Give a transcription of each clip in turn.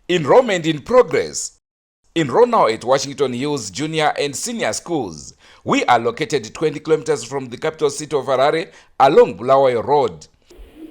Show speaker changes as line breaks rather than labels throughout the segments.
Enrollment in progress. Enroll now at Washington Hills Junior and Senior Schools. We are located 20 kilometers from the capital city of Harare along Bulawayo Road.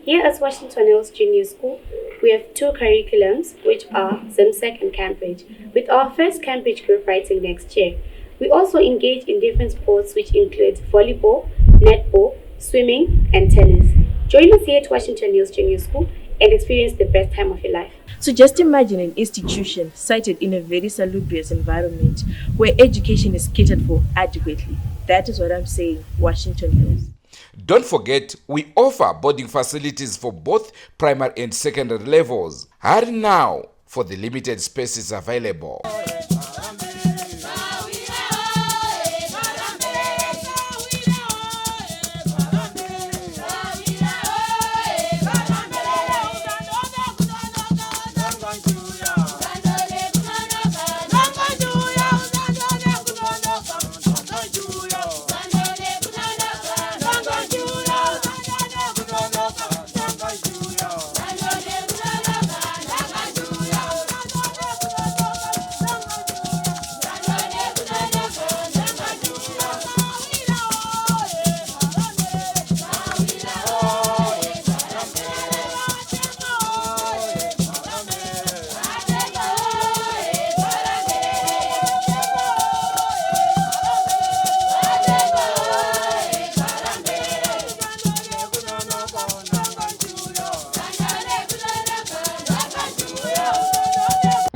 Here at Washington Hills Junior School, we have two curriculums, which are ZIMSEC and Cambridge, with our first Cambridge group writing next year. We also engage in different sports, which include volleyball, netball, swimming, and tennis. Join us here at Washington Hills Junior School and experience the best time of your life.
So just imagine an institution sited in a very salubrious environment where education is catered for adequately. That is what I'm saying, Washington Hills.
Don't forget, we offer boarding facilities for both primary and secondary levels. Hurry now for the limited spaces available.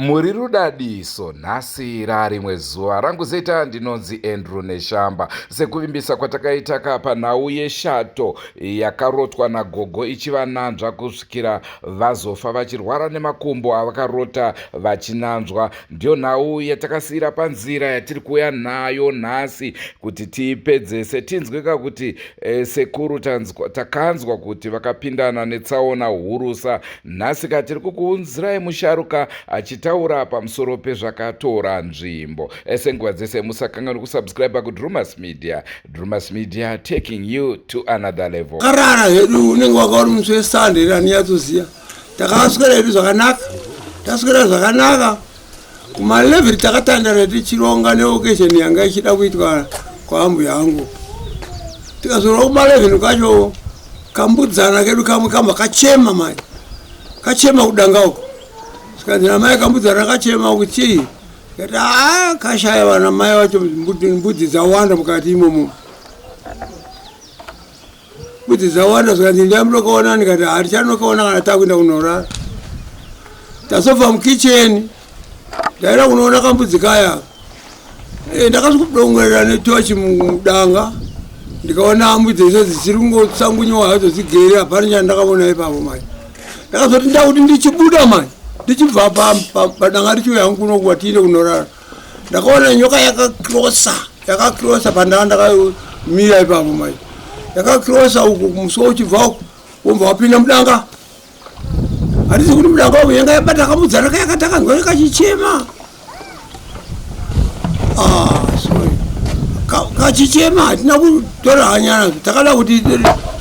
Muri rudadiso nhasi rarimwe zuva rangu zita ndinonzi Andrew Neshamba. Sekuvimbisa kwatakaita ka panhau yeshato yakarotwa nagogo ichivananzva kusvikira vazofa vachirwara nemakumbo avakarota vachinanzwa, ndiyo nhau yatakasiira panzira yatiri kuuya nayo nhasi kuti tiipedzese tinzweka kuti e, sekuru tanzwa, takanzwa kuti vakapindana netsaona hurusa. Nhasi ka tiri kukuunzirai musharuka achitaura pamusoro pezvakatora nzvimbo. Senguva dzese musakanganwe kusubscribe kuDrumas Media. Drumas Media taking you to another level.
Takarara hedu unenge wanga uri musi weSunday raninyatsoziva. Takaswera hedu zvakanaka. Taswera zvakanaka. Kuma 11 takatandara tichironga neoccasion yanga ichida kuitwa kwaambuya angu. Tikazorwa kuma 11 kacho kambudzana kedu kamwe kamba kachema mai. Kachema kudanga uko. Sikanzi namai kambudzana kachema kuti chii? Kati aa kashaya vana mai vacho mbudzi dzawanda mukati imomo. Mbudzi dzawanda zvikanzi ndai munokaona ndikati hatichanokaona kana takuenda kunorara. Tazobva mukicheni ndaida kunoona kambudzi kaya. E, ndakasvikudongorera netochi mudanga ndikaona mbudzi dzese dzichiri kungotsangunyiwa hadzo dzigere hapana chandakaona ipapo mai. Ndakazoti ndakuti ndichibuda mai ndichibva padanga richiuya hangu kuno kwatiine kunorara ndakaona nyoka yakakrosa yakakrosa pandanga ndakamira ipapo mai yakakrosa uku musuwo uchibva uku wobva wapinda mudanga handisi kuti mudanga uku yanga yabata kamudzana kaya katakanzwa kachichema ah, sorry kachichema hatina kutora hanya nazvo takada kuti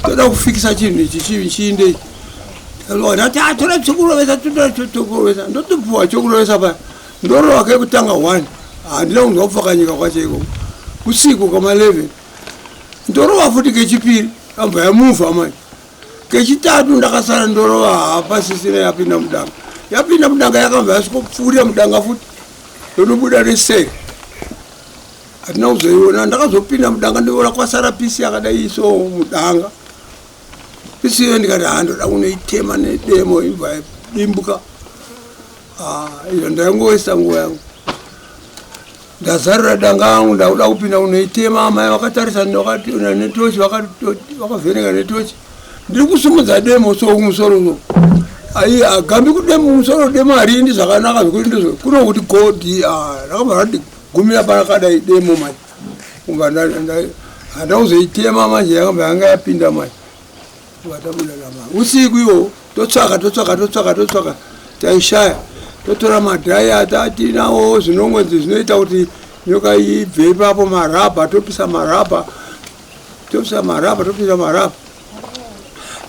toda kufikisa chinhu ichi chiinde ichi tora chokurovesa totora chokurovesa ndotopuwa chokurovesa paya ndorova kekutanga one handina kunzwa kupfakanyika kwacho ikoko usiku kama 11 ndorova futi kechipiri kambva yamuvha manje kechitatu ndakasara ndorova hapasisina yapinda mudanga yapinda mudanga yakambva yasvikopfuurira mudanga futi ndonobuda neseri hatina kuzoiona ndakazopinda mudanga ndoona kwasara pisi yakadai iso mudanga pisi iyo ndikati ha ndoda kunoitema nedemo ibva yadimbuka ah, iyo ndaingoisa nguva yangu ndazarura danga yangu ndakuda kupinda kunoitema amai vakatarisa netochi vakavheneka netochi ndiri kusumudza demo so kumusoro so ayi agambi kudemo musoro demo hariendi zvakanaka zvekuti ndizvo kuno kuti godi ah, rakabva randigumira parakadai demo manje kubva handauzoitema manje yakabva yanga yapinda manje vatabuda nama usiku iwo totsvaka totsvaka totsvaka totsvaka taishaya totora madhai atatinawo zvinongonzi zvinoita kuti nyoka ibve ipapo marabha topisa marabha topisa marabha topisa marabha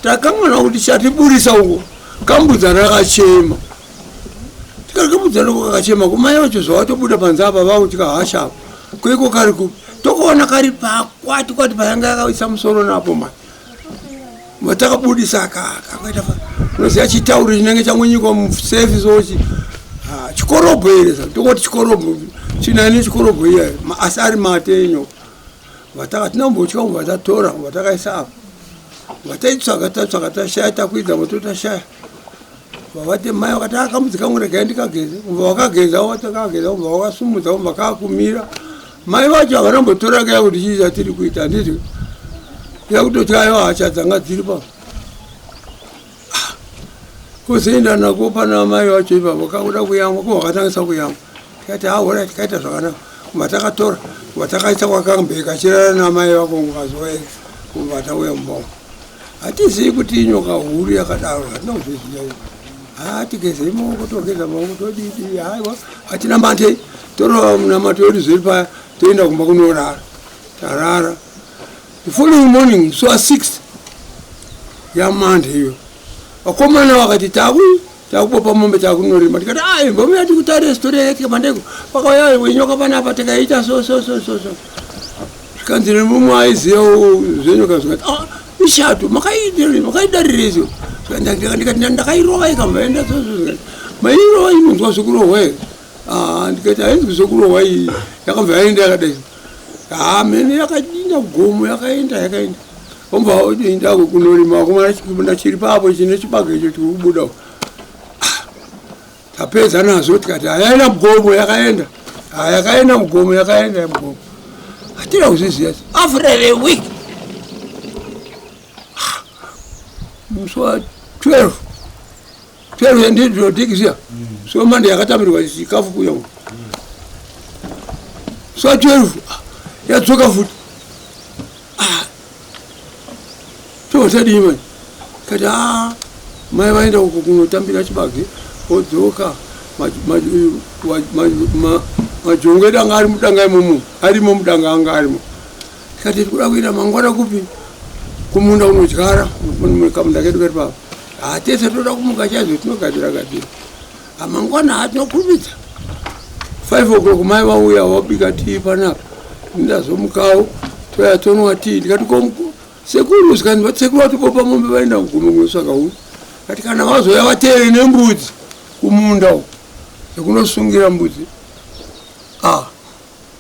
takanganwa kuti chatiburisa uko kambudza rakachema. Kambudzi nako kakachema kumai vacho zvavatobuda panze apa vakutya hasha apa koiko kari kupi tokaona kari pakwati kwati payanga yakaisa musoro napo mai vatakabudisa kakaita unoziva chitauri chinenge changonyikwa musefi sochi ah, chikorobho here tongoti chikorobho chinani chikorobho iyayo asi ari mate enyoka vataka tinambotya kubva tatora kubva takaisa apa vataitsvaga tatsvaga tashaya takwidza moto tashaya vavati mai vakati akambudzi ah, kangu regai ndikageze kubva wakageza watakageza kubva wakasumudza kubva kakumira mai vacho havana mbotora kaya kuti chii chatiri kuita handiti yakutoti aiwa hacha dzanga dziri pa ah, kuzoenda nako pana mai vacho ipapo kakuda kuyamwa ko vakatangisa kuyamwa tikati ahora tikaita zvakanaka kubva takatora kubva takaisa kwakambe kachirara namai vako mazuva ese kubva tauya mumba umu hatizivi kuti inyoka huru yakadaro hatina kuzviziva hatigezei maoko togeza maoko todidi haiwa hatina mate torova munamato yedu zviri paya toenda kumba kunorara tarara the following morning musi wa 6 yamande iyo vakomana vakati taku takubopa mombe takunorima tikati ai mbome yati kutaure story yakaitika mandeko pakauya wenyoka panapa tikaita so so so so so zvikanzi nemumwe aiziva zvenyoka zvikati ah ishato makaidarirei ndikati ndakairova ikambaenda so so zvikati mairova inonzwa zvekurohwa here ah ndikati hainzwi zvekurohwa iyi yakabva yaenda yakadai haa mhene yakadinda gomo yakaenda yakaenda obva oenda kunorima vakomana chikunda chiri papo chine chibage icho chiri kubuda ah, tapedza nazvo tikati hayaenda mugomo yakaenda ah, yakaenda mugomo yakaenda mugomo hatina kuzviziva after a week ah, musi wa 12 12 ndidrodikisiya so mande yakatambirwa chikafu kuya musi wa 12 yadzoka futi ah, totadii manje kati a ah, mai vaenda uko kunotambira chibage odzoka majongo edu anga ari mudanga imomo arimo mudanga anga arimo tikati tikuda kuenda mangwana kupi kumunda unodyara kamunda kedu kari papa ah, tese toda kumuka chaizvo tinogadzira gadzira Amangwana hatinokurumidza 5 o'clock mai vauya vabika tii panapa ndazomukawo toya tonwa tii ndikati ko sekuru zvikanzi sekuru vatibopa mombe vaenda kugumo kunotsvaka huni kati kana vazouya vateere nembudzi kumunda uko yekunosungira mbudzi ah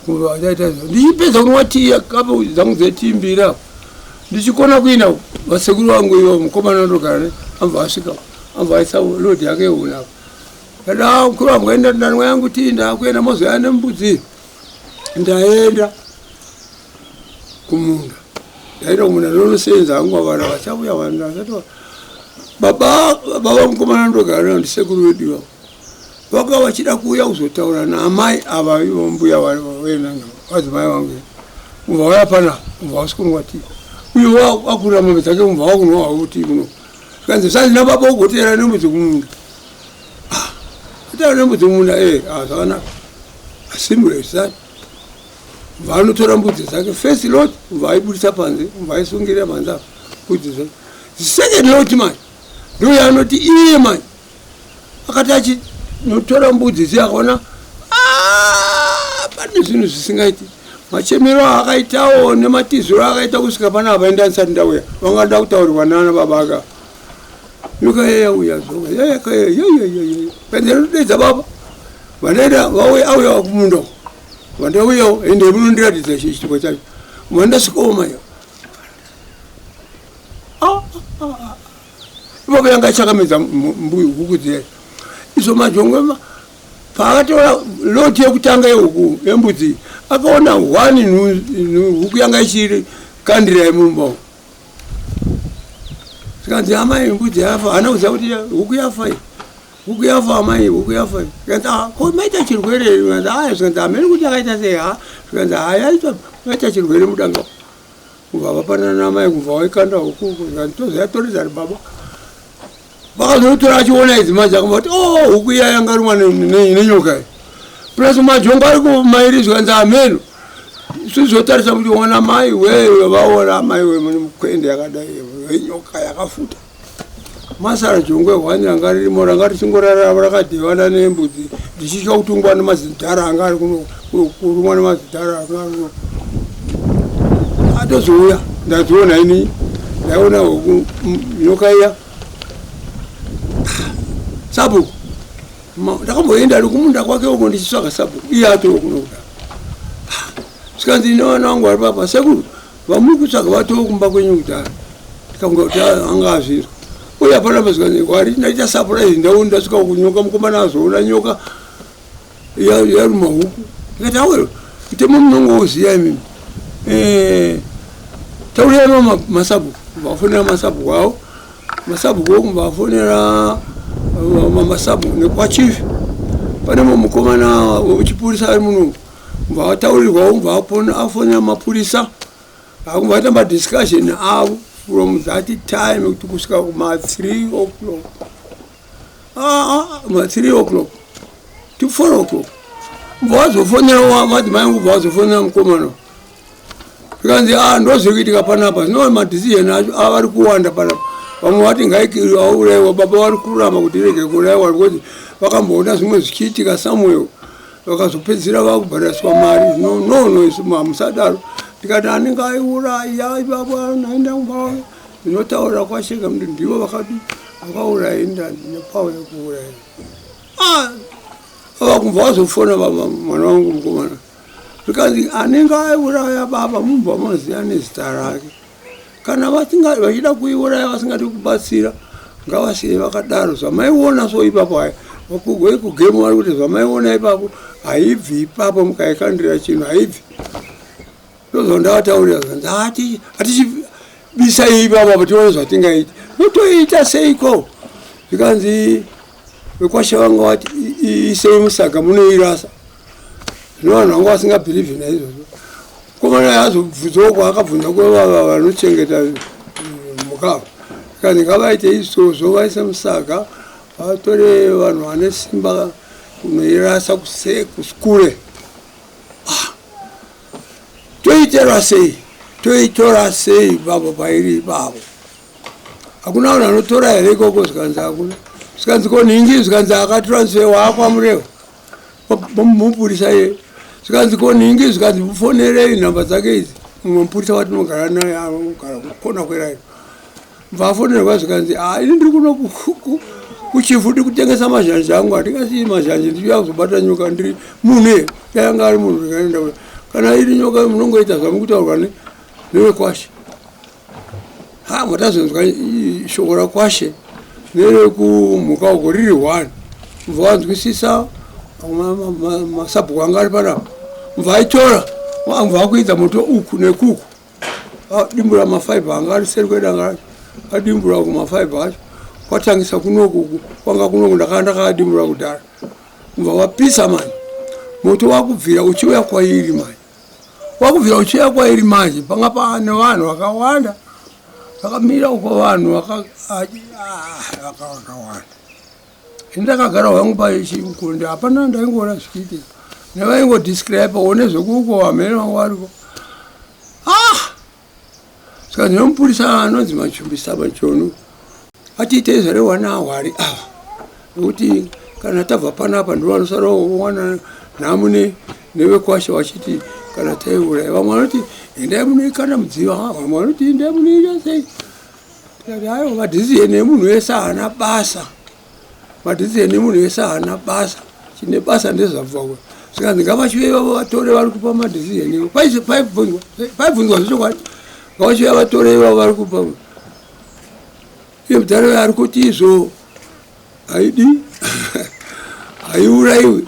vachaita izvo ndichipedza kunwa tii kapu dzangu dzetii mbiri apo ndichikona kuina vasekuru vangu ivo mukomana ndogara ne ambva asvika ambva aisa lodi yake yehuni apo kada mukuru wangu enda ndanwa yangu tii ndakuenda mozoya nembudzi ndaenda kumunda ndaenda kumunda ndonosenza hangu vana vachavuya vanhu vasati baba baba mukomana ndogara navo ndisekuru vedu ivavo vanga vachida kuuya kuzotaura naamai ava ivo mbuya vadzimai vangu ubva vauya pana ubva vasikunwa tii uyo wakurira mombe dzake ubva wakunwa wavo tii kuno zvikanzi zvanzi nababa ugoteera nembudzi kumunda ah, ateera nembudzi kumunda e eh, ah, zvakanaka asimure zvisati ubva anotora mbudzi dzake first lot ubva aibudisa panze ubva aisungirira panze apa mbudzi dzake second lot manje ndoyaanoti iye manje akati achinotora mbudzi dziya akaona ah, pane zvinhu zvisingaiti machemero aakaitawo nematiziro aakaita kusvika panapa enda ndisati ndauya vanga nda kutaurirwa nana baba aka nyoka yeyauya zvokaendeedza baba vandaenda vauya auya kumunda vandauyawo ende munondiratidza chiitiko chacho vandasvikawo maya ah, ah, ipapo yanga ichakamedza huku dziya izvo majongwe paakatora loti yekutanga yehuku yembudzi akaona hwani huku yanga ichiri kandira yemumba umu zvikanzi amai mbudzi yafa haana kuziva kuti huku yafa iyi huku yafa amai huku yafa iyi zvikanzi ah, ko maita chirwere zvikanzi aya zvikanzi hamene kuti akaita sei ha zvikanzi haya maita chirwere mudanga Kubva vapanana namai kubva waikanda huku toziva toridza baba vakazotora achiona idzi manje akamati o oh, huku iya yanga rumwa nenyoka iyi plus majongo ari kumairi zvikanzi ameno sizotarisa kuti ona mai we vaona mai we mune mukwende yakadai yenyoka yakafuta masara jongwe hwani ranga ririmo ranga richingorara rakadhivana nembudzi Ndichitya kutungwa nemazidhara anga ari kuno, kurumwa nemazidhara anga ari kuno. Atozouya, ndadziona ini, ndaiona huku nyoka iya. Sabhuku, ndakamboenda ari kumunda kwake uko ndichitsvaga sabhuku, iye atoo kuno kudaro. Zvikanzi nevana vangu vari papa, sekuru, vamuri kutsvaga vatoo kumba kwenyu kudhara. Ndikafunga kuti anga azvinzwa. Uye hapana pazvikanzi wari ndaita surprise ndaona ndasvika kunyoka mukomana azoona nyoka yaruma huku. Ndikati awe mutemo munongouziya imimi. Eh, taurirana masabhuku, vafonera masabhuku avo. Masabhuku oku vafonera masabhuku nekwachief. Pane mumwe mukomana wechipurisa ari muno vataurirwawo afonera mapurisa. Vaita madiscussion avo from that time kuti kusvika kuma 3 o'clock. Ma 3 o'clock to 4 o'clock. Vazofonera madzimai angu, vazofonera mukomana. Zvikanzi ndozviri kuitika panapa. Zvino madecision acho avari kuwanda panapa. Vamwe vati ngaiuraiwa, baba vari kuramba kuti irege kuuraiwa because vakamboona zvimwe zvichiitika somewhere vakazopedzisira vakubhadhariswa mari. Zvino no no, isu hamusadaro. Ndikati anenge aiuraya ipapo naenda kumba ndinotaura kwasheka kuti ndivo vakati vakauraya nepawo yekuuraya. Ava kubva vazofona mwana wangu mukomana. Zvikanzi anenge aiuraya baba mubva maziva nezita rake. Kana vachida kuiuraya vasingadi kubatsira ngavasiye vakadaro. Zvamaiona so ipapo haya kugemu vari kuti zvamaiona ipapo haibvi ipapo mukaikandira chinhu haibvi. Ndozvandavataurira zvanzi hatichibisai ipapo apo tione zvatingaita. Notoita seiko? Zvikanzi vekwashe vanga vati isei musaga munoirasa. Zvino vanhu vanga vasingabhilivhi naizvozvo. Mukomana azobvunzawo kwaakabvunza kwevava vanochengeta mhuka. Zvikanzi ngavaite izvozvo vaise musaga vatore vanhu vane simba kunoirasa kure. Toitora sei? Toitora sei ipapo pairi ipapo? Hakuna vanhu vanotora here ikoko? Zvikanzi hakuna. Zvikanzi ko nhingi? Zvikanzi akatransferwa akwaMurewa mupurisa iye. Zvikanzi ko nhingi? Zvikanzi mufonerei nhamba dzake idzi. Mumwe mupurisa watinogara naye anogara kukona kwerairo. Bva afonerwa zvikanzi ini ndiri kuno kuchivhu ndiri kutengesa mazhanje angu, handingasii mazhanje ndichiuya kuzobata nyoka ndiri munhu here? Dai anga ari munhu ndikaenda kana iri nyoka munongoita zvamukutaurwa nevekwashe. Matazonzwa shoko rakwashe nerekumhuka uko riri one. Mubva vanzwisisa masabhuku anga ari panapa. Mubva aitora mubva akuidza moto uku nekuku. Adimbura mafaibha anga ari seri kwedanga racho. Adimbura kumafaibha acho. Kwatangisa kunoku kwanga kunoku ndakanga ndakadimbura kudhara. Mubva wapisa manje. Moto wakubvira uchiuya kwairi manje. Wakubvira uchiuya kwairi manje panga pane vanhu vakawanda. Vakamira uko vanhu vakawanda. Ini ndakagara hangu pachikonde hapana ndaingoona zvichiitika. Nevaingodescribe one zvekuko vamene vanga variko. Saka ndinomupurisa anonzi Machumbisa Machonu. Atiite zvarehwa naHwari ava. Nekuti kana tabva panapa ndivo vanosara vowana nhamo nevekwashe vachiti kana taiuraya. Vamwe vanoti endai munoikanda mudziva, vamwe vanoti endai munoita sei. Tikati aiwa madhiziheni emunhu wese haana basa. Madhiziheni emunhu wese haana basa. Chine basa ndezvabva kuya. Zvikanzi ngavachiuye ivavo vatore vari kupa madhiziheni. Paibvunzwa zvechokwadi. Ngavachiuya vatore ivavo vari kupa. Iye mudhara ari kuti izvo haidi haiuraiwi.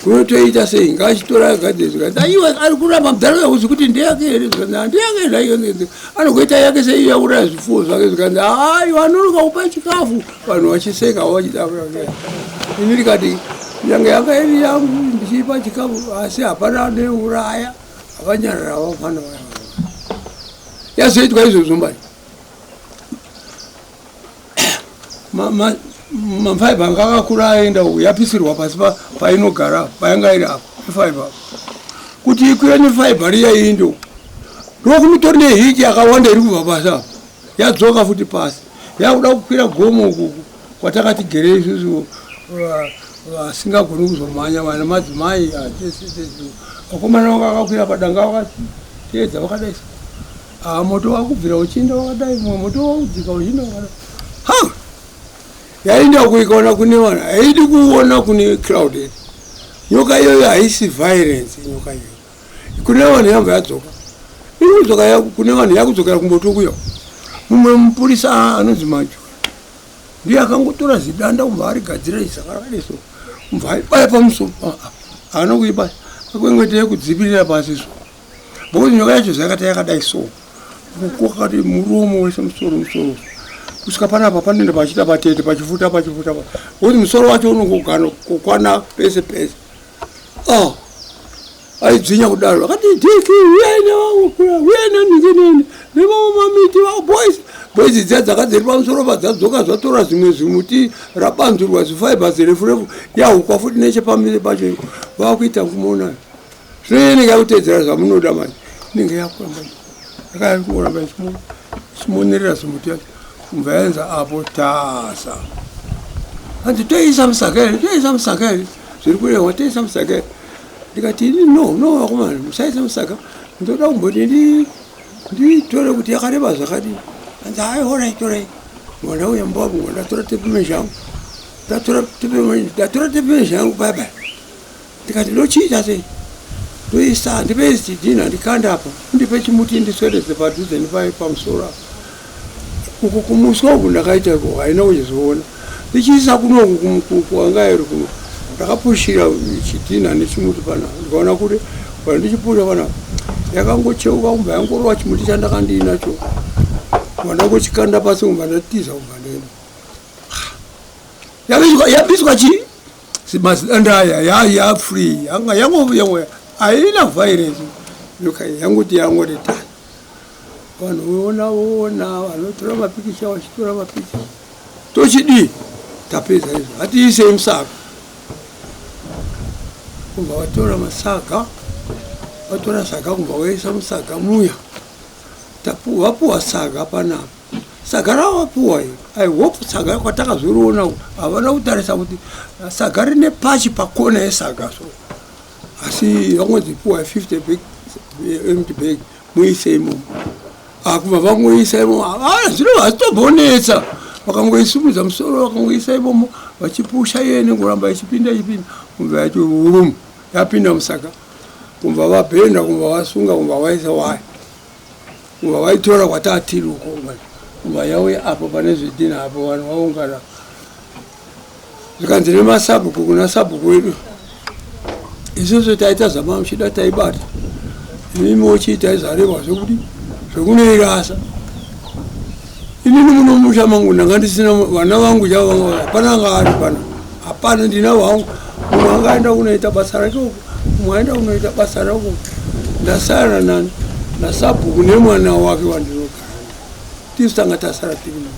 Kunotoita sei ngachitora agadzire. Zvikanzi aiwa ari kuramba mudhara uya uzi kuti ndeyake here. Zvikanzi handiyake here. Anogoita yake sei yauraya zvipfuwo zvake. Zvikanzi aiwa anonoka kupa chikafu. Vanhu vachiseka vachida. Ini ndikati nyange yanga iri yangu ndichipa chikafu asi hapana anoiuraya. Havanyarara vafana vaya. Yazoitwa izvozvo manje. Mafaibha anga akakura aenda uku yapisirwa pasi painogara payanga iri apo nefaibha kuti ikwire nefaibha riya iinde uku ndokumitori nehiti yakawanda iri kubva pasi apo yadzoka futi pasi yakuda kukwira gomo uku kwatakati gerei isusu Vasingagoni kuzomhanya vana madzimai, vakomana vanga vakakwira padanga vakateedza vakadai. Ah, moto wakubvira uchiinda wakadai, mumwe moto wakudzika uchiinda wakadai. Ha, yainda kuikaona kune vanhu, haidi kuona kune crowded. Nyoka iyoyo haisi violence. Nyoka iyoyo kune vanhu yabva yadzoka, iri kudzoka kune vanhu, yakudzokera kumboto kuyo. Mumwe mupurisa anonzi Macho ndiye akangotora zidanda kubva arigadzira isaka rakadai so, kubva aibaya pamusoro. Haana kuibaya, akwengwete kudzipirira pasi so, because nyoka yacho zvakati yakadai so, kwakati muromo wese, musoro, musoro kusvika panapa panoenda pachiita patete, pachifuta, pachifuta, because musoro wacho unongogana kukwana pese pese. Oh, aidzvinya kudaro, akati, "Diki, uyai nevamwe, uyai nenhingi nemamwe mamiti." Boys, boys dziya dzakadziri pamusoro padzadzoka, zvatora zvimwe zvimuti, rabanzurwa zvifibre zirefu refu, yahukwa futi nechepamire pacho, vakuita kumona. Zvino inenge yakutedzera zvamunoda manje, inenge yakuramba yakangoramba ichimonerera zimuti yacho kubva yaenza apo. Tasa hanzi, "Toisa musaka here? Toisa musaka here? Zviri kurehwa, toisa musaka here?" Ndikati, "Ini no, no, vakomana, musaisa musaka. Ndoda kumboti nditore kuti yakareba zvakadii." Hanzi, "Hai, horai, torai." Ndauya mbabu, ndatora tape measure yangu, ndatora tape measure yangu paya paya. Ndikati, "Ndochiita sei? Ndoisa, ndipe chidhina ndikanda apa, ndipe chimuti ndiswededze padhuze nepai pamusoro apa." Uku kumuswa uku ndakaita iko, haina kuchizoona. Ndichiisa kunoku kwanga iri kuno, ndakapushira chidhina nechimuti panapa, ndikaona kuti kana ndichipusha panapa yakangocheuka, kubva yangorova chimuti chandakandinacho, kubva ndangochikanda pasi, kubva ndatiza, kubva ndaenda. Yabiswa chii, mazidanda aya, ya free yanga yango, haina violence nyoka yangoti, yangoti ta. Vanhu voona, voona, vanotora mapikicha, vachitora mapikicha. Tochidii? Tapedza izvo, hatiisei musaga. Kubva vatora masaga, vatora saga, kubva vaisa musaga muya. Vapuwa saga panapa, saga ravapuwa iri, I hope saga kwatakazoriona havana kutarisa kuti saga rine pachi pakona yesaga so, asi vangonzi puwa 50 bag, empty bag, muise imomo. Akubva vangoisa imomo, zvino hazvitombonetsa. Vakangoisimudza musoro, vakangoisa imomo, vachipusha iyene kuramba ichipinda, ichipinda, kubva yati urum, yapinda musaga. Kubva vabhenda, kubva vasunga, kubva vaisa waya, kubva vaitora kwatatiri uko, kubva yauya apo pane zvidhina apo vanhu vaungana. Zvikanzi nemasabhuku kuna sabhuku wedu, "Isusu taita zvamamuchida, taibata. Imimi mochiitai zvarehwa zvekuti zvekunoirasa." Inini muno musha mangu ndanga ndisina vana vangu chavo, hapana anga ari pana, hapana. Ndina vangu, mumwe anga aenda kunoita basa rake uko, mumwe aenda kunoita basa rake uko. Ndasara nani? Nasabhuku nemwana wake wandinogara. Tisu tanga tasara tiri muno.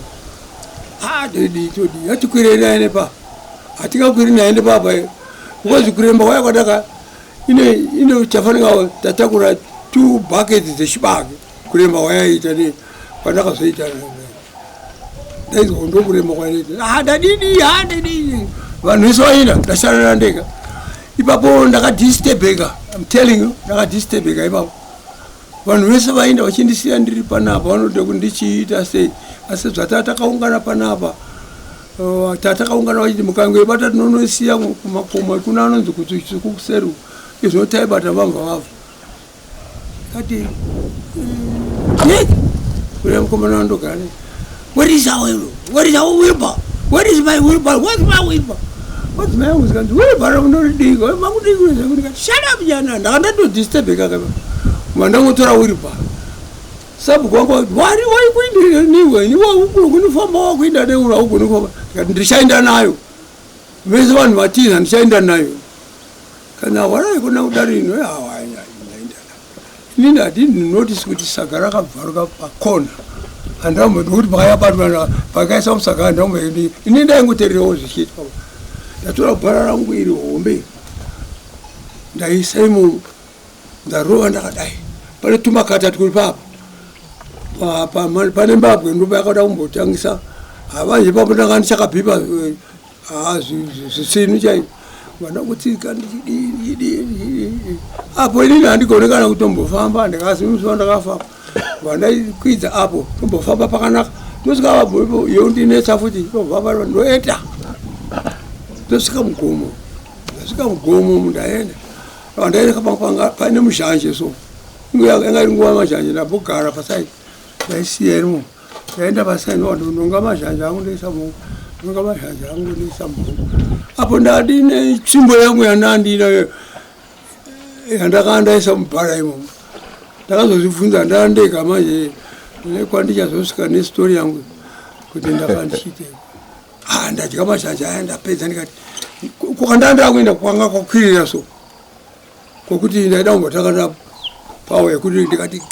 Ha, todii, todii? Hatikwirei naye nepapa, hatingakwiri naye nepapa, because kuremba kwaya kwataka ine ine chafanika tatakura two buckets dzechibage kuremba kwayaita. Ne kwandakazoita, ndaizwa ndokuremba kwayaita. Ha, ndadidi, ha, ndadidi, vanhu vese vaenda, ndasarira ndega ipapo. Ndakadisturbeka, I'm telling you, ndakadisturbeka ipapo. Vanhu vese vaenda vachindisiya ndiri panapa, vanoda kuti ndichiita sei? Asi zvataa takaungana panapa, tatakaungana vachiti mukangoibata tinonosiya kumakomo kuna anonzi kukuseri izvino. Taibata vamva vafa kati kune mukomana wandogara, "Where is our, where is our wheelbarrow? Where is my wheelbarrow? Where's my wheelbarrow?" Madzimai angu zikanzi, "Wheelbarrow munoridika makudii?" "Shut up jana." Ndaka ndatodisturbeka kapa, mandangotora wheelbarrow. Sabhuku wangu wari waikuinda niwe, niwe kunifamba, wakuinda neuro, haugoni kufamba. Ndikati, "Ndichaenda nayo vese vanhu vatiza, ndichaenda nayo kana warai kuna kudarino." Ndaenda nayo. Inini handini notice kuti saga rakabvaruka pakona, handambodi kuti pakayabatwa pakaisa musaga, handamboendi. Ini ndaingotererewo zvichiitwa. Ndatora bhara rangu iri hombe, ndaisa imomo, ndarova ndakadai. Pane tumakata turi papa, pane mbabwe, ndopa yakada kumbotangisa. Havanje ipapo ndanga ndichakabhipa zvisinu chaizvo. Vandakutsika ndichidii ndichidii ndichidii apo inini handigone kana kutombofamba ndikasimusiwa ndakafamba vandaikwidza apo tombofamba pakanaka tosvika apo yondinetsa futi tofamba ndoenda tosvika mugomo ndasvika mugomo ndaenda vandaenda paine muzhanje so yanga iri nguva mazhanje ndambogara pasaidi ndaisiya irimo ndaenda pasaidi ndonga mazhanje angu ndoisa muoko ndonga mazhanje angu ndoisa muoko apo ndadine tsvimbo yangu yandandinayo yandakanga ndaisa mubhara imomo ndakazozvibvunza ndandega manje nekwandichazosvika nestori yangu kuti ndakandichiite ah, ndadya mazhanje aya ndapedza ndikati kwakandanda kuenda kwanga kwakwirira so kwokuti ndaida kumbotanga pawo yekuti ndikati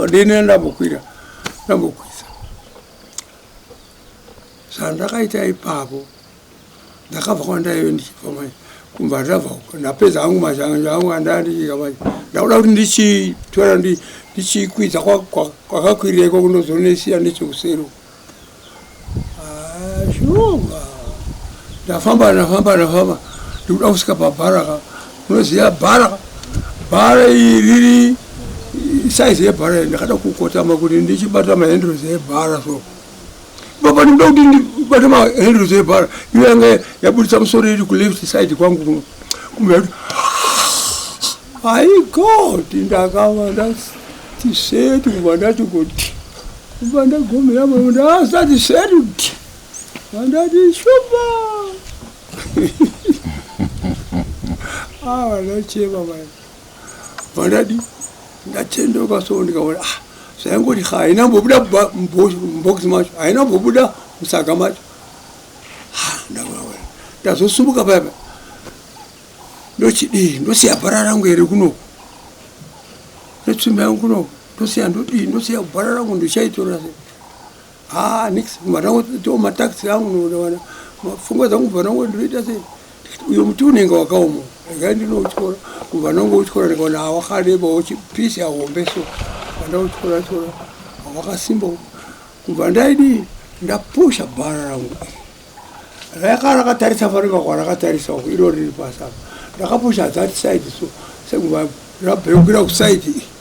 ndine ndambokwira ndambokwisa zvandakaita ipapo ndakabva kwandaive ndichibva manje kubva ndabva ndapedza hangu mazhanje angu andaa ndichika manje ndakuda kuti ndichitora ndichikwidza kwakakwirira iko kunozonesiya nechekuseri ah, shoma ndafamba ndafamba ndafamba ndikuda kusvika pabharaka unoziva bhara bhara iyi riri saizi yebhara iyi ndakada kukotama kuti ndichibata mahendros ebhara so baba ndikuda kuti ndibate mahendros ebhara iyo yanga yabudisa musoro iri kuleft side kwangu kuno kumbe yati ai god ndakava ndati seti kubva ndati kuti kubva ndagomera ndasati seti vandati shupa ah ndachema mai vandadi ndatendoka so ndikaona ah zvaingoti ha haina mbobuda mubhokisi macho haina mbobuda musaga macho ndazosumuka paya ndochidii ndosiya bhara rangu here kunoku netsvimbo yangu kunoku ndosiya ndodii ndosiya bhara rangu ndichaitora sei haa nix vanangotiwo mataxi angu noona pfungwa dzangu kubva nango ndinoita sei uyo muti unenge wakaoma regai ndinoutyora kubva nangoutyora ndikaona hawakareba pisi ahombe so vandautyora tyora hawakasimba kubva ndaidii ndapusha bhara rangu raka rakatarisa fanenge kwarakatarisa uku iro riri pasi apa ndakapusha that side so sekubva rabheukira kusaidi iyi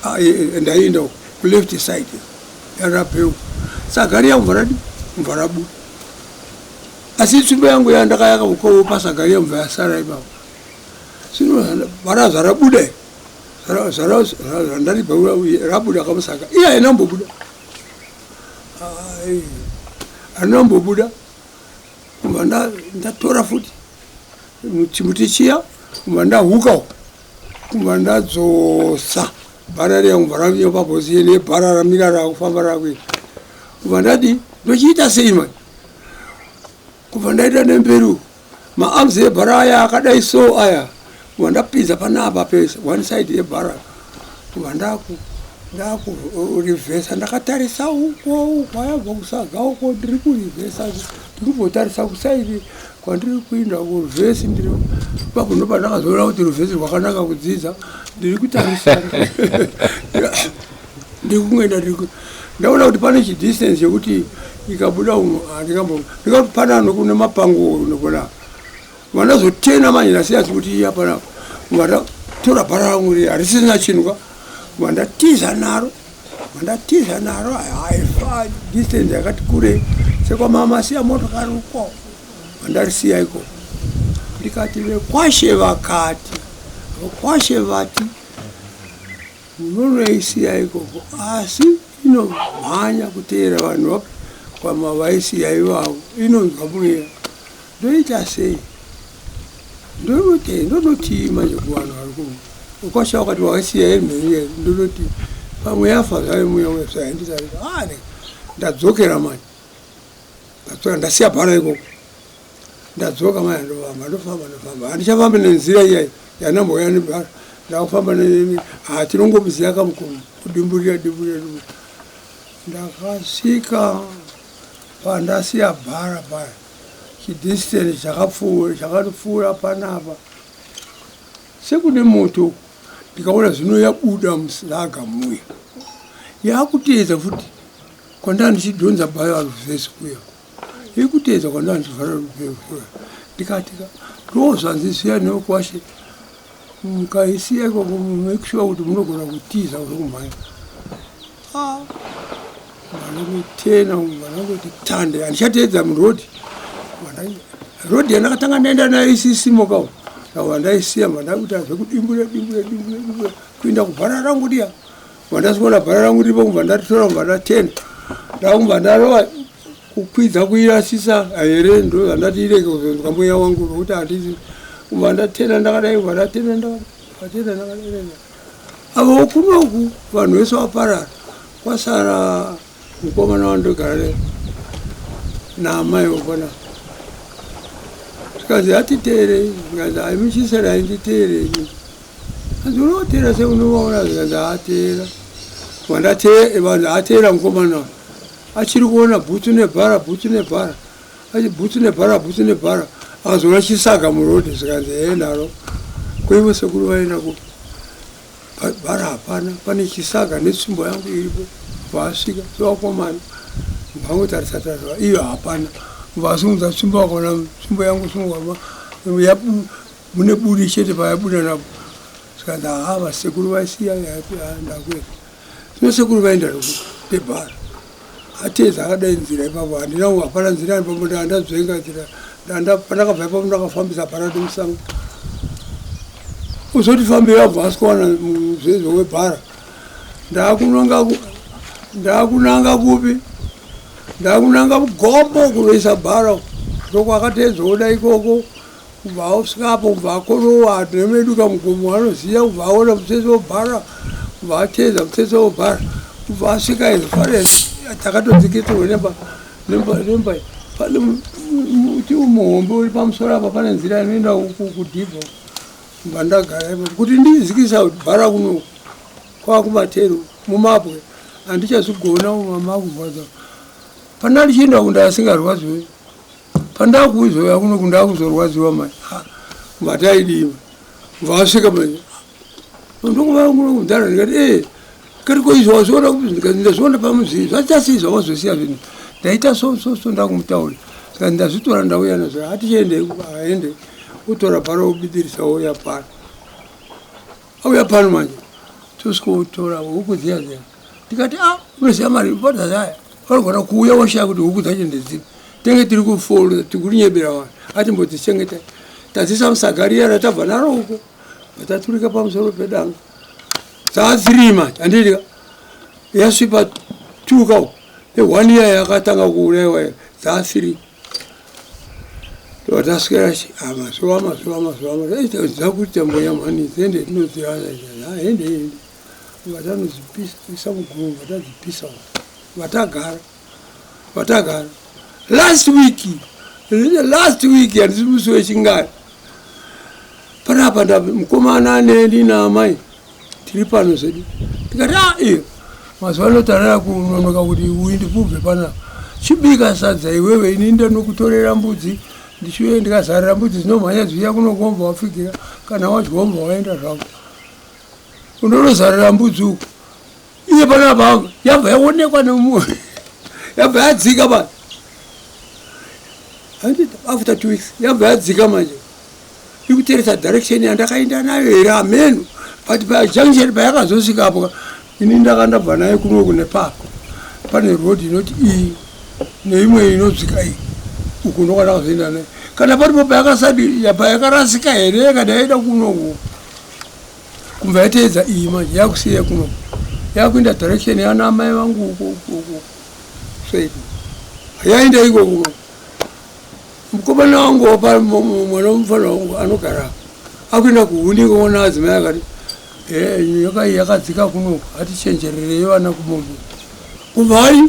Ah, eh, eh, ndaienda uku kuleft side yarabheu saga riya mvura radi mvura rabuda asi tsvimbo yangu yandakayaka ukowo pasaga riya mvura yasara ipapo zvino vara zvarabuda zvandaribheura rabuda kamusaga iye haina mbobuda harina mbobuda kubva ndatora futi chimuti chiya kubva ndahuka uku kubva ndadzosa bhara riya kubva rauya pabhozi nebhara ramira rakufamba rakuita kubva ndati ndochiita sei mani kubva ndaita nemberi uku maarms ebhara aya akadai so aya kubva ndapinza panapa pese one side yebhara kubva ndaku ndakurivhesa ndakatarisa uko kwayabva kusaga uko ndiri kurivhesa ndiri kumbotarisa kusaidi kwandiri kuinda kuruvhesi ndiri ipapo ndopandakazoona kuti ruvhesi rwakanaka kudzidza ndiri kutarisa ndiri kungoenda ndiri ndaona kuti pane chidistance chekuti ikabuda umo handikambo ndikati panano kune mapango nokona vandazotena manje ndasiya kuti iya panapa vandatora bhara rangu riya harisisina chinhu ka vandatiza naro vandatiza naro haifa distance yakati kure sekwamama siya motokari uko vandarisiya iko ndikati vekwashe vakati vekwashe vati munonoisiya ikoko asi inomhanya kuteera vanhu kwamavaisiya ivavo inonzwa mweya ndoita sei ndonoti ndonotii manje kuvanhu vari ku ukwasha wakati wakasiya yemheni ndonoti pamwe yafa zvayo muya wesvaendisarika ah, ndadzokera manje ndadzoka ndasiya bhara ikoko ndadzoka manje ndofamba ndofamba ndofamba handichafambi nenzira iyai yanambouya nebhara ndakufamba ah, tinongomuziva kamukoma kudimburira dimburira ndakasvika pandasiya bhara paya chidistance chakapfuura chakatopfuura panapa sekune moto ndikaona zvino yabuda musaga muya yakuteedza futi kwandanga ndichidhonza bhayo aruvhesi kuya Ikuteedza kwandandivhara ndikati ndozvanzi zviya neokwashe mukaisiya ikoko make sure kuti munogona kutiza zvokumhanya. Ah, vanongotena vanongoti tande handichateedza muroad. Road yandakatanga ndaenda nayo isisimoka vandaisiya vandakuita zvekudimbura dimbura dimbura dimbura kuenda kubhara rangu riya. Vandasikuona bhara rangu riripo kubva ndaritora kubva ndatena ndakubva ndarova kukwidza kuirasisa here ndo zvandati irege kuzonzwa mweya wangu nokuti handisi kubva ndatena ndakadai kubva ndatena ndakatena ndakadai. Avo kunoku vanhu vese vaparara kwasara mukomana wandogara naye naamai vopana. Zvikanzi hatiteerei, zvikanzi haimichisera nditeerei. Hanzi unoteera sei unovaona, zvikanzi haateera. Vanhu ateera mukomana achiri kuona bhutsu nebhara bhutsu nebhara achi bhutsu nebhara bhutsu nebhara akazoona chisaga muroad zvikanzi hee naro koivo sekuru vaenda kupi bhara hapana pane chisaga netsvimbo yangu iripo. Vaasvika sevakomana vangotarisa tarisa iyo hapana vasimudza tsvimbo vakaona tsvimbo yangu sungwa mune buri chete payabuda napo zvikanzi haa vasekuru vaisiya ndakuenda zvino sekuru vaenda nebhara ateza akadai nzira ipapo handina hapana nzira ipapo ndandadzvenga nzira pandakabva ipapo ndakafambisa bhara nemusango uzoti fambei abva asikuwana muzezo webhara ndakunanga kupi ndakunanga mugombo kunoisa bhara ndokwakatedzoda ikoko kubva asvikapo kubva akorowa nemedu kamugomo anoziva kubva aona mutsetse webhara kubva atedza mutsetse webhara kubva asvika as far as takatodzikisirwa nemba nemba nemba pane muti muhombe uri pamusoro apa pane nzira inoenda kudhibha kubva ndagara ipapo kuti ndizikisa bhara kuno kwakumateru mumabwe handichazvigona mamakurwadza pana ndichienda kunda asingarwadziwe pandakuzoya kuno kundakuzorwadziwa mai vataidii vasvika mai ndokuva kuno kudhara ndikati e kati ko izvo wazviona kupi ndikati ndazviona pamuzi zvachasii zvawazosiya zvinhu ndaita so so so ndakumutaura saka ndazvitora ndauya nazvo hatichiende aende utora bhara wobidirisa wouya pano auya pano manje tosvikotora huku dziya dziya tikati a unoziva mari aya vanogona kuuya voshaya kuti huku dzacho ndedzipi tenge tiri kufolo tiri kunyebera vanhu atimbodzichengeta tadzisa musaga riya ratabva naro uko vataturika pamusoro pedanga dzadzirima handidya yasvipa tuka uko neone year yakatanga kuuraiwa dzasiri taswera mazuva mazuva mazuva mazuva dzakuita mbuya mhani dzende tinodzirasa hende hende vatanodzipisa mugumo vatadzipisa vatagara vatagara last week last week handisi musi wechingari panapa mukomana neni naamai tiri pano zvedu tikati a iyo mazuva ano tarara kunonoka kuti uindi kubve panapa chibika sadza iwewe ini ndanokutorera mbudzi ndichiuye ndikazarira mbudzi dzinomhanya dziuya kunokomba wapfigira kana wadyomba waenda zvako undonozarira mbudzi uku iye panapa yabva yaonekwa nemumwe yabva yadzika pa after 2 weeks yabva yadzika manje ikuteresa direction yandakaenda nayo here ameno but pajunction payakazosvikapo ini ndakandabva nayo kunoku nepako pane road inoti iyi neimwe inodzika iyi uku ndokwandakazoenda nayo kana paripo payakasadi payakarasika here kana yaida kunoku kumva yateedza iyi manje yakusiya kunoku yakuenda direction yana amai vangu uko uko straight yaenda ikoko. Mukomana wangu wapa mwana womufana wangu anogara akuenda kuhuni kuona adzimai akati nyoka iyi yakadzika kunoku hatichenjererei vana kumombe kubva ai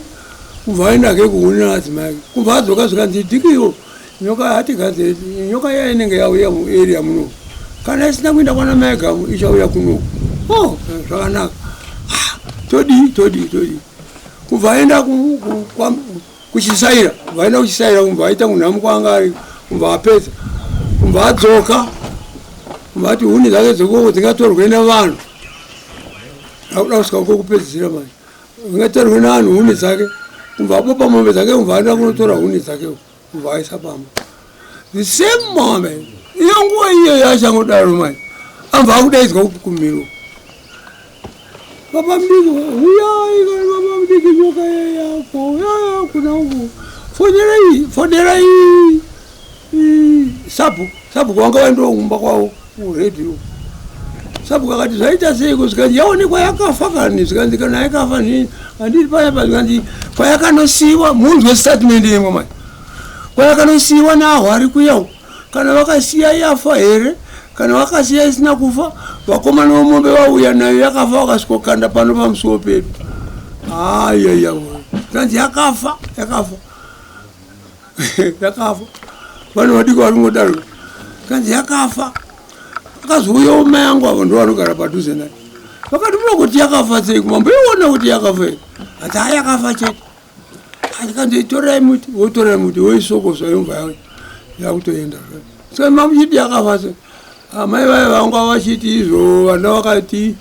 kubva aendake kuhuni naadzimai ake kubva adzoka zvikanzi dhikiyo nyoka hatigadzire nyoka iya inenge yauya muarea munoku kana isina kuenda kwana mai gamu ichauya kunoku oh zvakanaka todii todii todii kubva aenda kuchisaira vaenda kuchisaira kumva aita kunhamu kwaanga ari kumva apedza kumva adzoka kumva ati huni dzake dzekoko dzingatorwe nevanhu akuda kusvika kokupedzisira manje dzingatorwe nevanhu huni dzake kumva abopa mombe dzake kumva aenda kunotora huni dzake. Kubva aisa pamba the same moment, iyo nguva iyoyo achangodaro manje, ambva akudaidzwa kumiro, "Baba mudiki, uyai, baba mudiki, nyoka yako kuna uku, fonerai, fonerai sabhuku." Sabhuku vanga vaendiwa kumba kwavo kuredhiyo. Sabhuku akati, "Zvaita seiko?" Zvikanzi, "Yaonekwa yakafa kani." Zvikanzi, "Kana yakafa nini handiti paya?" Zvikanzi, "Kwayakanosiyiwa." Munzwe statement yemwe manje. "Kwayakanosiyiwa naahwari kuya, kana vakasiya yafa here? Kana vakasiya isina kufa, vakomana vomombe vauya nayo yakafa, vakasvikokanda pano pamusuwo pedu." Ayaya, kanzi yakafa, yakafa, yakafa. Vanhu vadiki vari kungodaro, kanzi yakafa. Akazouyawo mai angu, avo ndo vanogara padhuze naye. Vakati, "Muno kuti yakafa sei? Kumamboiona kuti yakafa here?" Ati, "Ha, yakafa chete." Akanzi, "Torai muti." Wotorai muti, woisokosa, yobva yakutoenda. Saka mamuchiti yakafa sei? Amai vaya vanga vachiti izvo vana vakati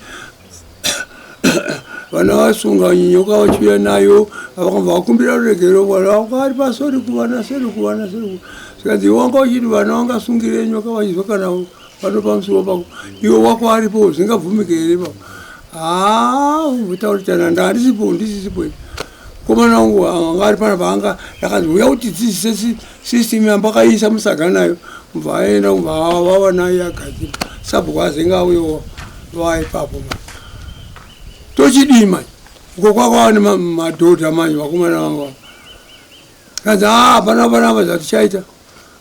vana vasunga nyoka vachiuya nayo, vakabva vakumbira ruregero. Vana vanga vari pasori kuvana, seri kuvana, seri. Zvikanzi, "Wanga uchiti vana vangasungire nyoka vachizwa kana pano pamusuwo pako, iwe wako aripo, zvingabvumike here pa?" Haa, utaurichana, ndandisipo, ndisisipo. Komana wangu anga ari panapa, anga ndakanzi, "Uya utidzidzise system yambakaisa musaga nayo." Kubva aenda, kubva vava nayo yagadzirwa. Sabhuku azenge auyewo vaipapo. Ma tochidii manje? Uko kwakava nemadhodha manje, vakomana vanga kanzi, "Haa, pana panapa zvatichaita,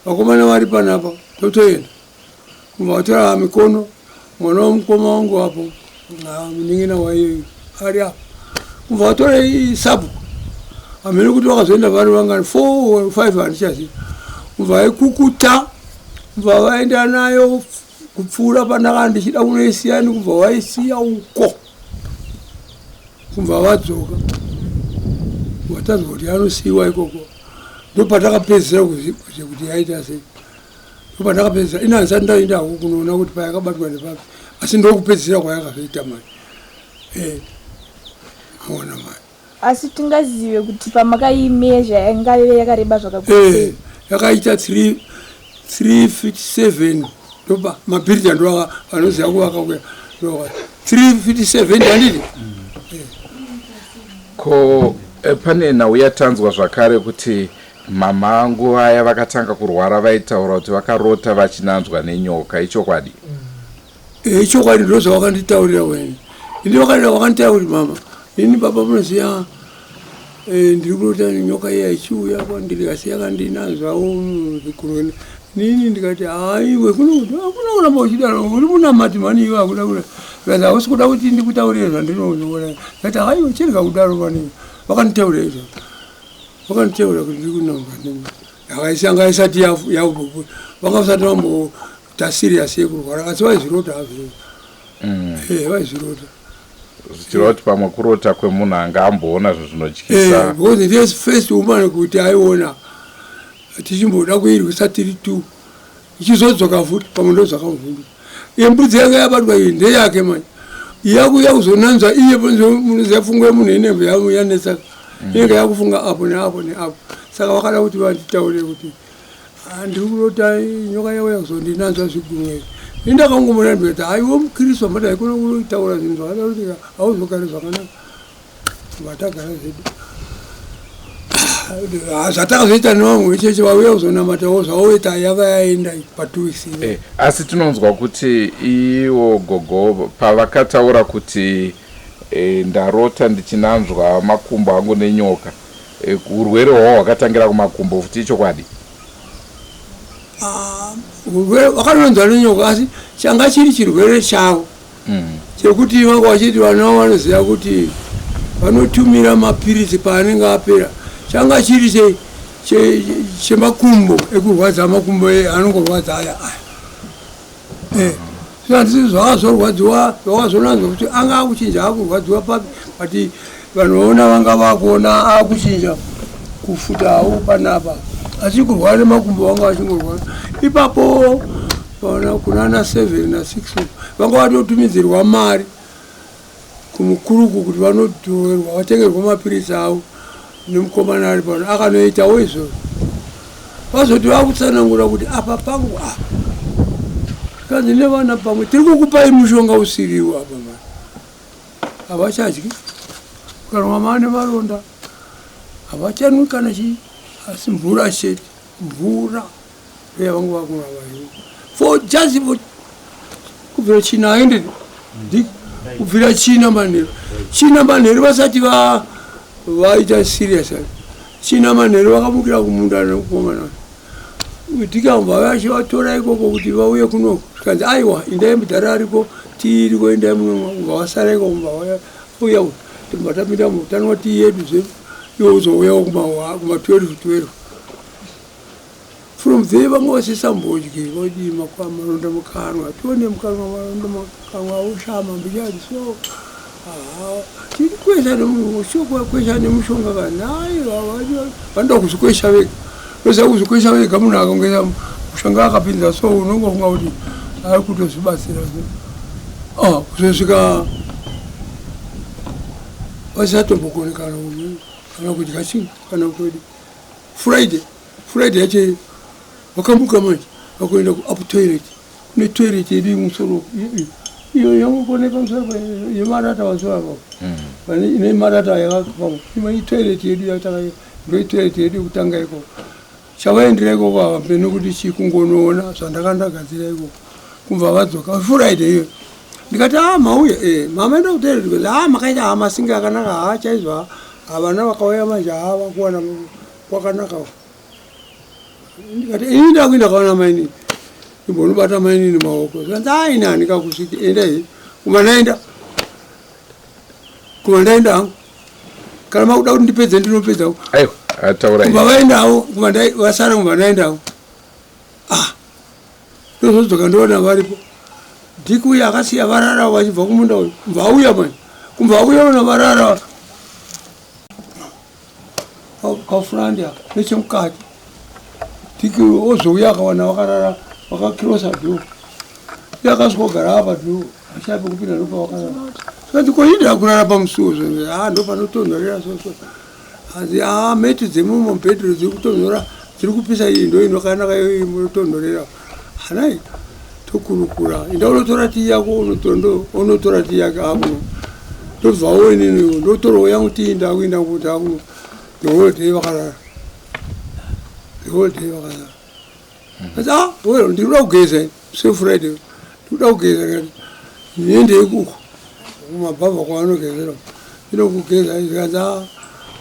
vakomana vari panapa, totoenda." Kubva vatora mikono, mwana wamukoma wangu apo, munin'ina waiyoyo ari apo. Kubva vatora sabhuku, hamene kuti vakazoenda vari vangani, four, five, handichaziva. Kubva vaikukuta, kubva vaenda nayo kupfuura pandaka ndichida kunoisiyani, kubva vaisiya uko, kubva vadzoka, vatanzwa kuti anosiyiwa ikoko. Ndopatakapedzisira kuziva kuti yaita sei. Ndopandakapedzisira ina, handisati ndaendako kunoona kuti payakabatwa nepapi, asi ndokupedzisira kwayakazoita mari. Aona mari.
Asi tingazive kuti pamakaimeasure yangave yakareba zvakakura sei?
Yakaita 3 feet 7. Ndopa mabhiridha, ndo vanoziva kuvaka kuya, ndo 3 feet 7, handiti?
Ko pane nhau yatanzwa zvakare kuti mama angu vaya vakatanga kurwara vaitaura kuti vakarota vachinanzwa nenyoka. Ichokwadi?
Ichokwadi, ndo zvavakanditaurira wene. Ini vakanditaura kuti, "Mama, ini baba, munoziva, ndiri kurota nyoka iya ichiuya kwandiri, asi yakandinanzvawo zvigunwe." Nini ndikati, "Haiwe, hakuna kuramba uchidaro, uri munamati mani iwe, hakuda kuda." Zvikanzi, "Hausi kuda kuti ndikutaurire zvandinoona?" Ndikati, "Haiwe, chirega kudaro mani." Vakanditaurira izvo, vakanditaurira kuti ndiri kunanzwa nenyoka. Yanga isati, vanga vasati vamboita serious yekurwara, asi vaizvirota hazvo. Vaizvirota.
Zvichireva kuti pamwe kurota kwemunhu anga amboona zvinhu zvinotyisa.
Because ndiye first woman kuti aiona tichimboda kuirwisa tiri two, ichizodzoka futi. Pamwe ndo zvakamuvhunduka. Iye mbudzi yanga yabatwa iyi ndeyake manje, yakuya kuzonanzva iye. Munoziva pfungwa yemunhu inenge yanetsaka, inenge yakufunga apo neapo neapo. Saka vakada kuti vanditaurire kuti, "Ah, ndiri kurota nyoka yauya kuzondinanzva zvigunwe." Indakangomona, ndikati, "Haiwe, mukristu amati haikona kutaura zvinhu zvakadaro kuti hauzogari zvakanaka." Vatagara zvedu. Zvatakazoita nevamwe vechechi vauya kuzonamatawo zvavoita, yava yaenda pa2 weeks.
Asi tinonzwa kuti iwo gogo pavakataura kuti ndarota ndichinanzwa makumbo angu nenyoka, urwere hwavo hwakatangira kumakumbo futi. Ichokwadi?
Urwere vakanonzwa nenyoka, asi changa chiri chirwere chavo chekuti vanga vachiti vana vanoziva kuti vanotumira mapirisi paanenge apera. Changa chiri chemakumbo ekurwadza, makumbo anongorwadza aya aya. Handisi zvakazorwadziwa, zvakazonanzwa kuti anga akuchinja, akurwadziwa papi, but vanhu vaona vanga vakuona akuchinja kufutawo panapa, asi kurwara nemakumbo vanga vachingorwara ipapo. Kunana 7 na6 vanga vatotumidzirwa mari kumukuruku kuti vanodhoerwa, vatengerwa mapirisi avo nemukomana ari pano akanoitawo izvozvo. Vazoti vakutsanangura kuti apa pangu apa. Zvikanzi nevana pamwe tiri kukupai mushonga usiriwo apa mani. Havachadyi mukanwa mane maronda havachanwi kana chii asi mvura chete mvura ndoyavangu vakunwa vayo for just for kubvira china aende kubvira china manheru china manheru vasati vaita serious china manheru vakamukira kumunda nekukomana tikabva vachivatora ikoko kuti vauye kuno zvikanzi aiwa indai mudhara ariko tiiriko indai muno vasara ikoko mba vauya tobva tapinda mutanwa tii yedu zvedu iwe uzouyawo kuma 12 12 from there vanga vasisambodyi vodii maronda mukanwa tione mukanwa maronda mukanwa oshama mbichani so tirikwesha nemukwesha nemushonga kana vanoda kuzvikwesha vega vese kuzvikwesha vega munhu akangesa mushonga akapinza so unongofunga kuti ari kutozvibatsira ah, kuzosvika vasatombokoni kana kana kudya chinhu kana kutodi Friday Friday yacho vakamuka manje vakuenda kuup toilet kune toilet yedu yemusoro iyo yangokone pamusoro yemarata pamusoro apo mm. ine marata yakapamo ima itoilet yedu yataka ndo itoilet yedu yekutanga ikoko chavaendera ikoko ava mbene kuti chii kungonoona zvandaka ndagadzira ikoko kumva vadzoka Friday iyo ndikati a ah, mauya e eh, mama enda kutoilet kuti a ah, makaita hamasinge akanaka haa chaizvo haa Havana vakauya manje haa vakuwana kwakanaka ndikati ini ndakuenda kaona mainini imbonobata mainini maoko zvikanzi a ini handingakusviki enda hii kuma ndaenda kuma ndaenda hangu kana makuda kuti ndipedze ndinopedza
aiwa ataura
kuma vaendawo kuma vasara kuma ndaendawo ah ndozodzoka ndoona varipo dhiki uya akasiya varara vachibva kumunda uyu kubva auya manje kubva auya ona varara kafurandi aka nechemukati dhiki ozouya akawana vakarara vakakirosa dhoo iye akasvikogara apa dhoo ashaya pekupinda ndopavakarara zvikanzi ko ini ndakurara pamusuwo zvo ha ndopanotonhorera soso hanzi a meti dzemumo mubhedhuru dziri kutonhora dziri kupisa iyi ndo inokanaka iyoyi munotonhorera hanai tokurukura inda unotora tii yako unotora tii yake akuno ndobvawo inini ndotorawo yangu tii ndakuinda kuti akuno the whole day vakarara the whole day vakarara asi ah well ndinoda kugeza se friday ndinoda kugeza ndiende ikuko kumabhavha kwavanogezera ndinokugeza zvikanzi ah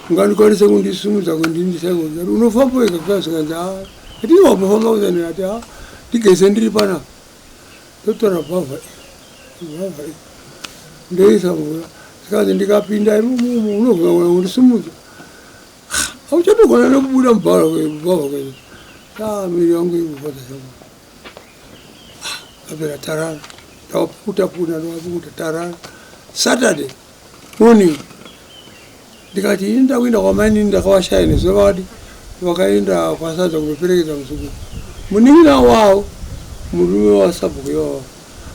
ungandikwanise kundisimudza kundindisa iko unofamba wega kuya zvikanzi ah ndinowambofamba kuzani ati ah ndigeze ndiri panapa ndotora bhavha bhavha ndoisa mvura zvikanzi ndikapinda imomo unogona kundisimudza Hauchatogona nekubuda mubhara mubhavha kwacho. Ah, miri yangu iri kurwadza chako. Ah, apera tarara. Ndawapukuta pukuta ndawapukuta tarara. Saturday morning ndikati ini ndakuenda kwamainini ndakawashaya nezuva vakati vakaenda kwasadza kunoperekedza muzukuru. Munin'ina wavo murume wasabhuku ivavo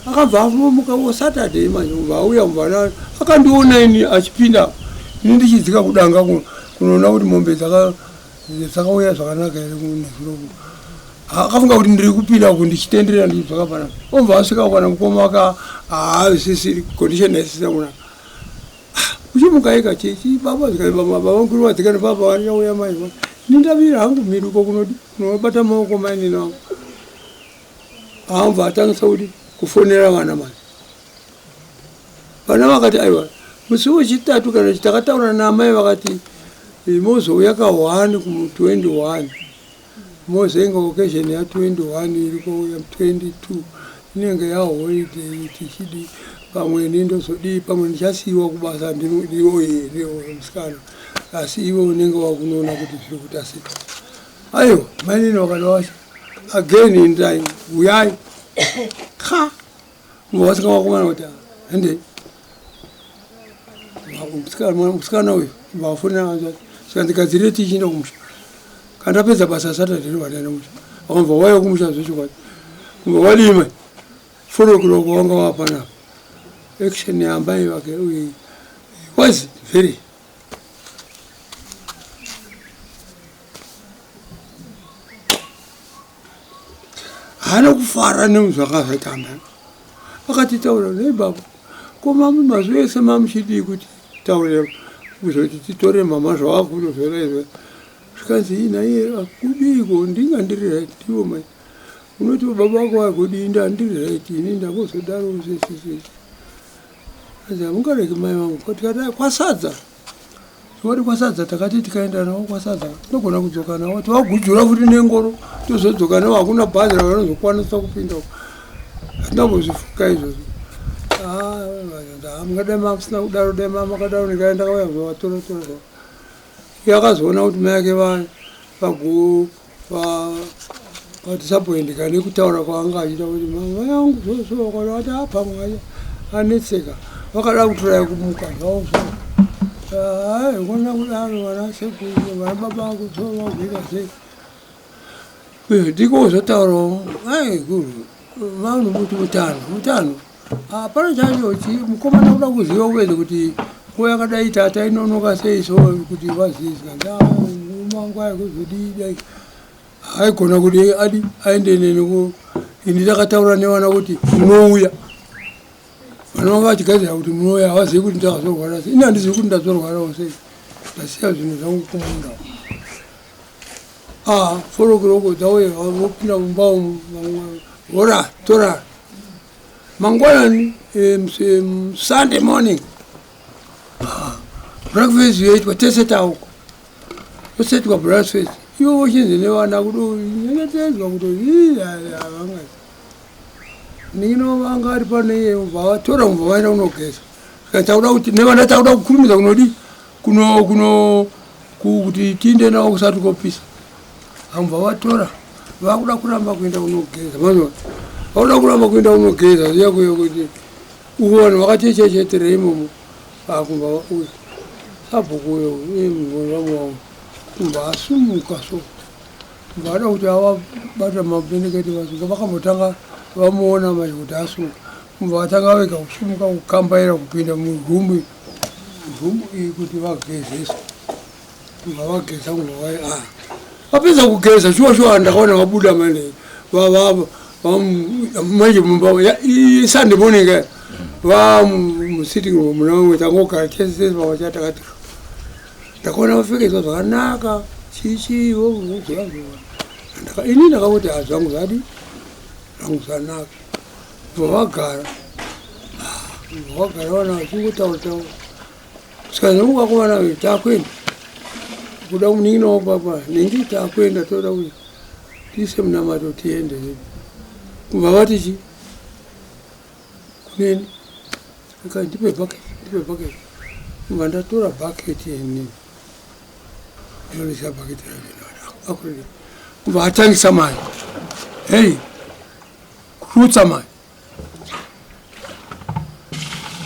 akabva amuka wo Saturday manje kubva auya mvana akandiona ini achipinda ini ndichidzika kudanga kunoona kuti mombe dzakauya zvakanaka here nezuro akafunga kuti ndiri kupinda uku ndichitenderera ndichidzoka pana obva asvika kwana mukoma wake haasisiri condition haisisina kunaka uchimuka ika chichi baba zvikanzi baba baba vadzika nepapa vachauya mai ini ndavira hangu mhiri uko kunobata maoko mainini wangu Aambva atangisa kuti kufonera vana manje. Vana vakati aiwa musi wechitatu kana takataura naamai vakati eh, mozouya ka 1 ku 21 mozenga occasion ya 21 iriko ya 22 inenge ya holiday tichidi pamwe ini ndozodii pamwe ndichasiiwa kubasa ndiwo musikana asi iwe unenge wakunoona kuti zviri kuita sei aiwa mainini vakati washa again in time uyai ha vasika vakomana kuti hende musikana uyu vafonera saka ndigadzirire tichienda kumusha kana ndapedza basa saturday ndobva ndaenda kumusha vakamva wauya kumusha zvechokwadi kumva wadii mai 4 o'clock wanga wapanapa action yaambai vake uye was very Haana kufara nezvanga zvaita amai. Akatitaura nei baba ko mami mazuva ese mamuchidii kuti taurira kuzoti titore mama zvawakutozora izvo zvikanzi ii naiye kudiiko ndinga ndiri right ndivo mai unoti baba vako vagodii ndandiri right ini ndangozodaro sesesese anzi hamungaregi mai vangu tikati kwasadza Tingoti kwasadza takati tikaenda navo kwasadza tinogona kudzoka navo tovagujura futi nengoro tozodzoka navo hakuna bhazi ravanozokwanisa kupinda uko hatina kumbozvifunga izvozvo ah, mungadai mamusina kudaro dai mamakadaro ndikaenda ndakauya kuzovatora tora tora iye akazoona kuti mai ake vagu vadisappointika nekutaura kwaanga achiita kuti mama yangu soso kana ati apamwe acha anetseka vakada kutoraya kumuka zvavo so hayi kona kudaro vana sekuru vana baba vangu so vakuita sei ndiko kuzotaurawo ai guru vanhu kuti utano utano hapana chacho mukomana kuda kuziva kuedza kuti ko yakadai tata inonoka sei so kuti vazive mangu ayo kuzodii dai haigona kuti adi aende neni ini ndakataura nevana kuti munouya vana vanga vachigadzira kuti munouya havazivi kuti ndakazorwara sei ini handizivi kuti ndazorwarawo sei ndasiya zvinhu zvangu kumunda ah forokiroko dzauye vopinda mumba umu vora tora mangwanani sunday morning ah, breakfast yoitwa tese tauko yosetwa breakfast ivo vochinzi nevana kudonyengetedzwa kutoavanga nino vanga ari pano iye vatora mubva vaenda kunogeza takuda kuti nevana takuda kukurumidza kunodi kuno kuno kuti tiinde navo kusati kopisa Vamubva vatora vakuda kuramba kuenda kunogeza mazwa vakuda kuramba kuenda kunogeza ziya kuya kuti uko vanhu vakachechechetere imomo vakumba vauya sabhuku uyo vamuwawo kumba asumuka so kumba ada kuti avabata mabeneketi vasuka vakambotanga vamuona manje kuti asumuka kumba vatanga vega kusumuka kukambaira kupinda murumu rumu iyi kuti vagezeswe Kubva vageza kubva vai ah. Vapedza kugeza shuwa shuwa ndakaona vabuda manje manje mumba Sunday morning eh, va musitting room muna vamwe tangogara tese tese pamwe takati ndakaona vapfekedzwa zvakanaka chii chii vozoa ini ndakangoti ah, zvangu zvadi zvangu zvanaka bva vagara ah, vagara vana vachingotaura taura Saka ndomukakomana uyu takuenda kuda munin'ina wababa ningi takuenda toda kuti tiise munamato tiende hedu kubva vati chi kuneni ika ndipe bucket ndipe bucket kubva ndatora bucket ini ndinoisa bucket racho akurida kubva atangisa mai hei kurutsa mai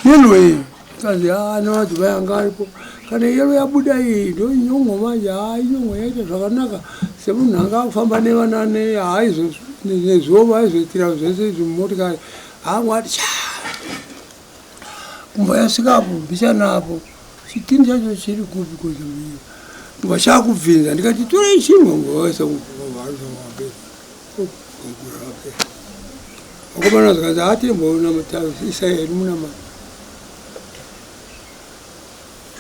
Yellow iyi kanzi haa nemadzimai anga aripo kana yellow yabuda iyi ndoinyongo manje haa inyongo yaita zvakanaka semunhu anga akufamba nevana nezuva aizoitira zvese izvi mumotikari haa mwati cha kumba yasvika apo mbichana apo chitini chacho chiri kupi kuzi kumba chakubvinza ndikati torai chinhu ngovaisa Vakomana zvikanzi hatimboona isai hedu munamata.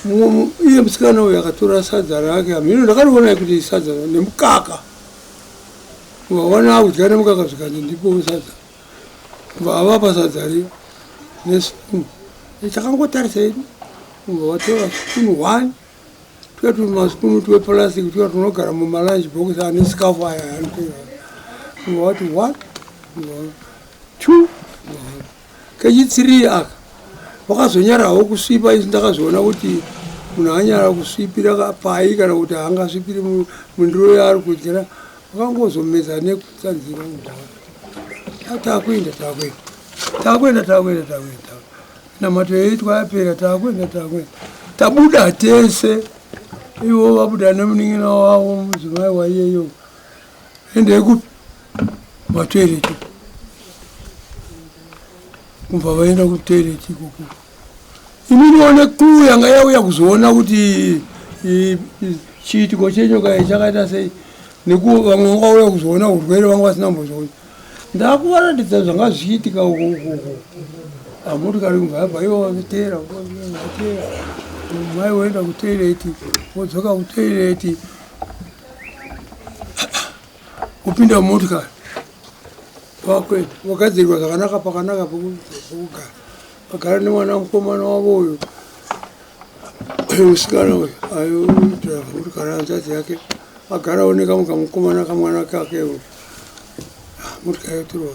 Mumwe iye musikana uyu akatora sadza rake hameno ndakariona kuti sadza nemukaka. Vawana akudya nemukaka zvikanzi ndipo sadza. Vavapa sadza riya nespoon. Takangotarisa hedu. Vatora spoon one Tuya tumasipunu tweplastic tuya tunogara mumalunch box ane scarf aya anotora wati one two kechithree aka wakazonyarawo kusvipa isi ndakazoona kuti munhu anyara kusvipira pai kana kuti haangasvipiri mundiro yaari kudyira wakangozomedza nekutsanzira takuenda takuenda takuenda takuenda takuenda Namato yaitwa yapera takuenda takuenda tabuda tese ivo vabuda nemunin'ina wavo mudzimai waiyeyo endei kupi kumatoireti kubva vaenda kutoireti ikoko ini ndione kuu yanga yauya kuzoona kuti chiitiko chenyoka iyi chakaita sei neku vamwe vanga vauya kuzoona urwere vanga vasina kumbozoona. Ndakuvaratidza zvanga zvichiitika uko uko uko. Motokari kubva yabva ivo vachiteera vateera. Mai voenda kutoireti vodzoka kutoireti kupinda mumotokari vakwenda vagadzirwa zvakanaka pakanaka pekugara vagara nemwana mukomana wavo uyu musikana uyu aidhiraivha motokari hanzvadzi yake agara oneka mukamukomana kamwana kake motokari yotorwa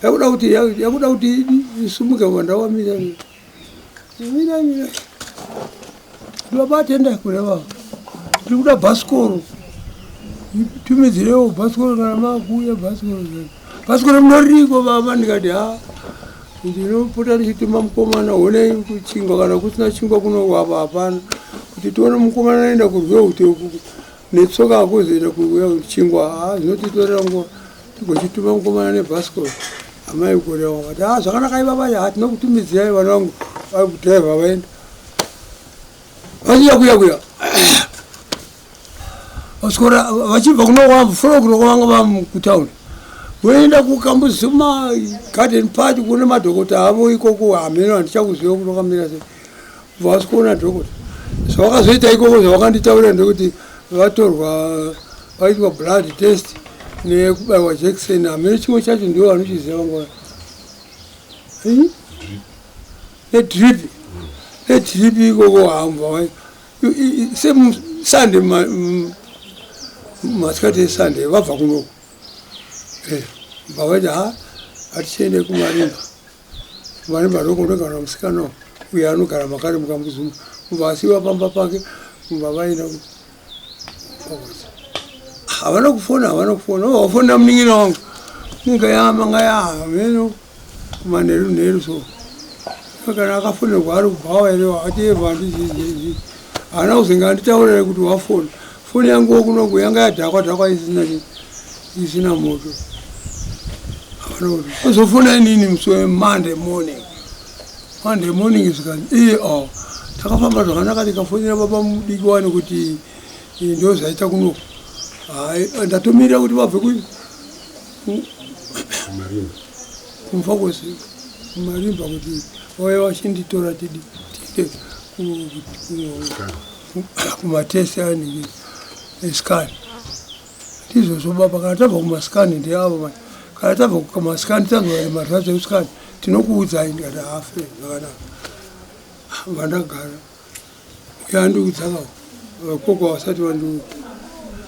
yakuda kuti yakuda kuti isumuke vandawamira mira mira ndivabatenda kureva ndiri kuda bhasikoro tumidzirewo bhasikoro kana makuuya bhasikoro bhasikoro munoririko baba ndikati ha ndinopota ndichituma mukomana honei chingwa kana kusina chingwa kuno apa hapana kuti tione mukomana anoenda kurwe kuti netsoka akuzoenda kuuya chingwa ha zvinotitorera nguva tigochituma mukomana nebhasikoro amai kureva vakati ha zvakanaka ivava ha tinokutumidzirai vana vangu vakudhiraivha vaenda vachiya kuya kuya vaswera vachibva kuno 4 o'clock vanga vamukutauni voenda kuKambuzuma Garden Party kune madhokota avo ikoko. Hameno, handichakuziva kuti vakamira sei. Vasi kuona dhokota. Zvavakazoita ikoko, zvavakanditaurira ndekuti vatorwa, vaitwa blood test nekubayiwa jekiseni. Hameno chimwe chacho, ndivo vanochiziva vanga nedrip nedrip ikoko. Hamba seSunday, masikati eSunday vabva kunoko, bva vaiti ha, hatichiende kuMarimba. KuMarimba ndokunogara musikana uyo anogara makare muKambuzuma. Mubva asiyiwa pamba pake, mubva vaenda. Havana kufona, havana kufona. Vafonera munin'ina wangu ninga yamanga yahameno kumanheru nheru. So kana akafonerwa ari kubhawa here, whatever, handizii. Haana kuzenge anditaurira kuti wafona. Foni yangu kunoku yanga yadhakwa dhakwa, isina moto. Havana kuti ozofona inini musi weMonday morning. Monday morning zvikanzi iye o takafamba zvakanaka. Tikafonera baba mudiki wani kuti ndo zvaita kunoku. Ndatomirira kuti vabve kuMufakose, kuMarimba, kuti vauya vachinditora tidi tiende kumatest anenge escan. Ndizvozvo baba, kana tabva kumascan ndeavo manje. Kana tabva kumascan, tanzwa marwadzo ekuscan, tinokuudzai. Ndikati hafe, zvakanaka. Vandagara uyandiudza vakoko vasati vandiudza.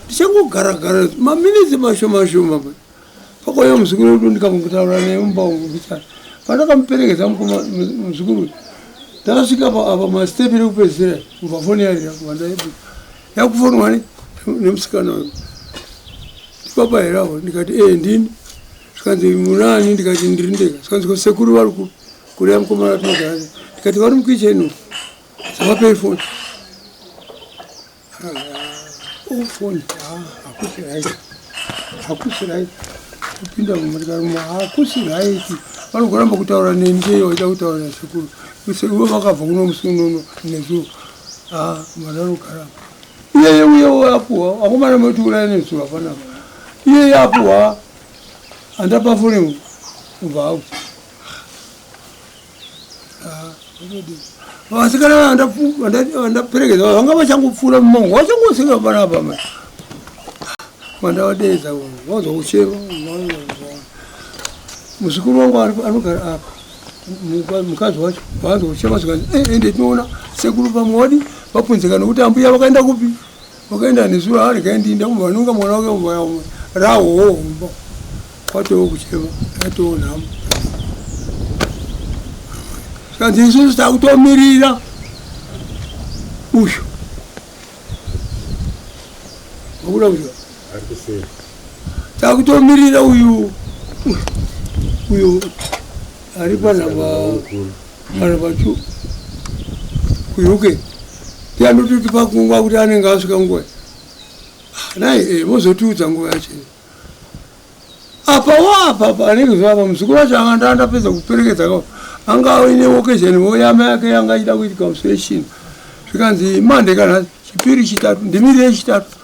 Ndichangogara gara maminitsi mashoma shoma, pakauya muzukuru wedu. Ndikambotaura naye mumba umu bichana. Pandakamuperekedza muzukuru, ndakasvika apa mastepi rekupedzisira, kubva foni yarira. Kubva ndaibuda, yakufonwa nemusikana uyu. "Ndibaba here avo?" Ndikati, "E, ndini." Zvikanzi, "Munani?" Ndikati, "Ndiri ndega." Zvikanzi, "Ko sekuru vari kupi?" Kureva mukomana tinogara. Ndikati, "Vari mukicheni." Zvavapei foni. Foni hakusi right, hakusi right kupinda mumotokari, hakusi right. Vanogoramba kutaura neni chei? Waida kutaura nasekuru ivo vakabva kuno musi unono nezuro. Mananogara iyeye uye apuwa akomana motiuraya nezuro apanapa. Iyeye apuwa handapa foni kubva auti vasikana vandaperekedza vanga vachangopfuura mumango, vachangosvika panapa ma mandavadedza, vazwa kuchema. Muzukuru wangu anogara apa, mukadzi wacho, vanzwa kuchema. Zvikanzi, "Ende tinoona sekuru pamwe wadi vapunzika nokuti ambuya vakaenda kupi? Vakaenda nezuro." Aregai ndiinde vanonga mwana wake rahoho mba kwatoo kuchema, yatoo nhamo. Zvikanzi, "Isusu takutomirira uyu wakuda kuti takutomirira uyu uyu ari panhamba 2 kuUK. Tianototi pakunguva kuti anenge asvika nguva nai, vozotiudza nguva yacho." Apa wapa panenge zvapa muzukuru wacho anga ndandapedza kuperekedza ka, anga aine occasion woyama yake yanga achida kuitika musi wechina. Zvikanzi, "Monday kana chipiri, chitatu, ndimirire chitatu."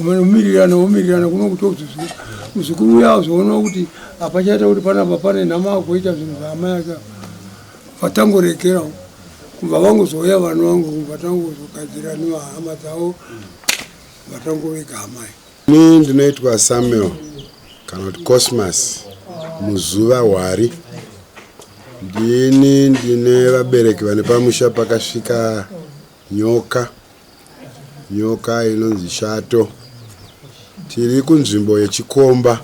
Vomirirana vomirirana kuno kutozozwa muzukuru uya azoona kuti hapachaita kuti panapa pane nhama agoita zvinhu zvaamai ake vatangorekerawo kubva vangozouya vana vangu kubva tangozogadzira nevahama dzavo vatangovega amai.
Ini ndinoitwa Samuel kana kuti Cosmas Muzuva Hwari. Ndini ndine vabereki vane pamusha pakasvika nyoka, nyoka inonzi shato. Tiri kunzvimbo yeChikomba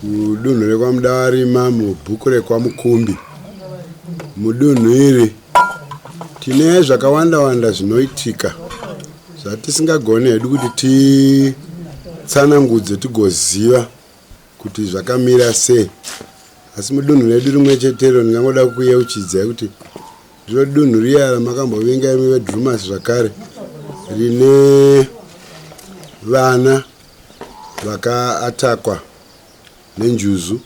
kudunhu rekwaMudawarima mubhuku rekwaMukumbi. Mudunhu iri tine zvakawanda wanda zvinoitika zvatisingagoni hedu kuti titsanangudze tigoziva kuti zvakamira sei asi mudunhu redu rimwe chetero ndingangoda kukuyeuchidzai kuti ndiro dunhu riya ramakambovinga imi vedrumas zvakare rine vana vakaatakwa nenjuzu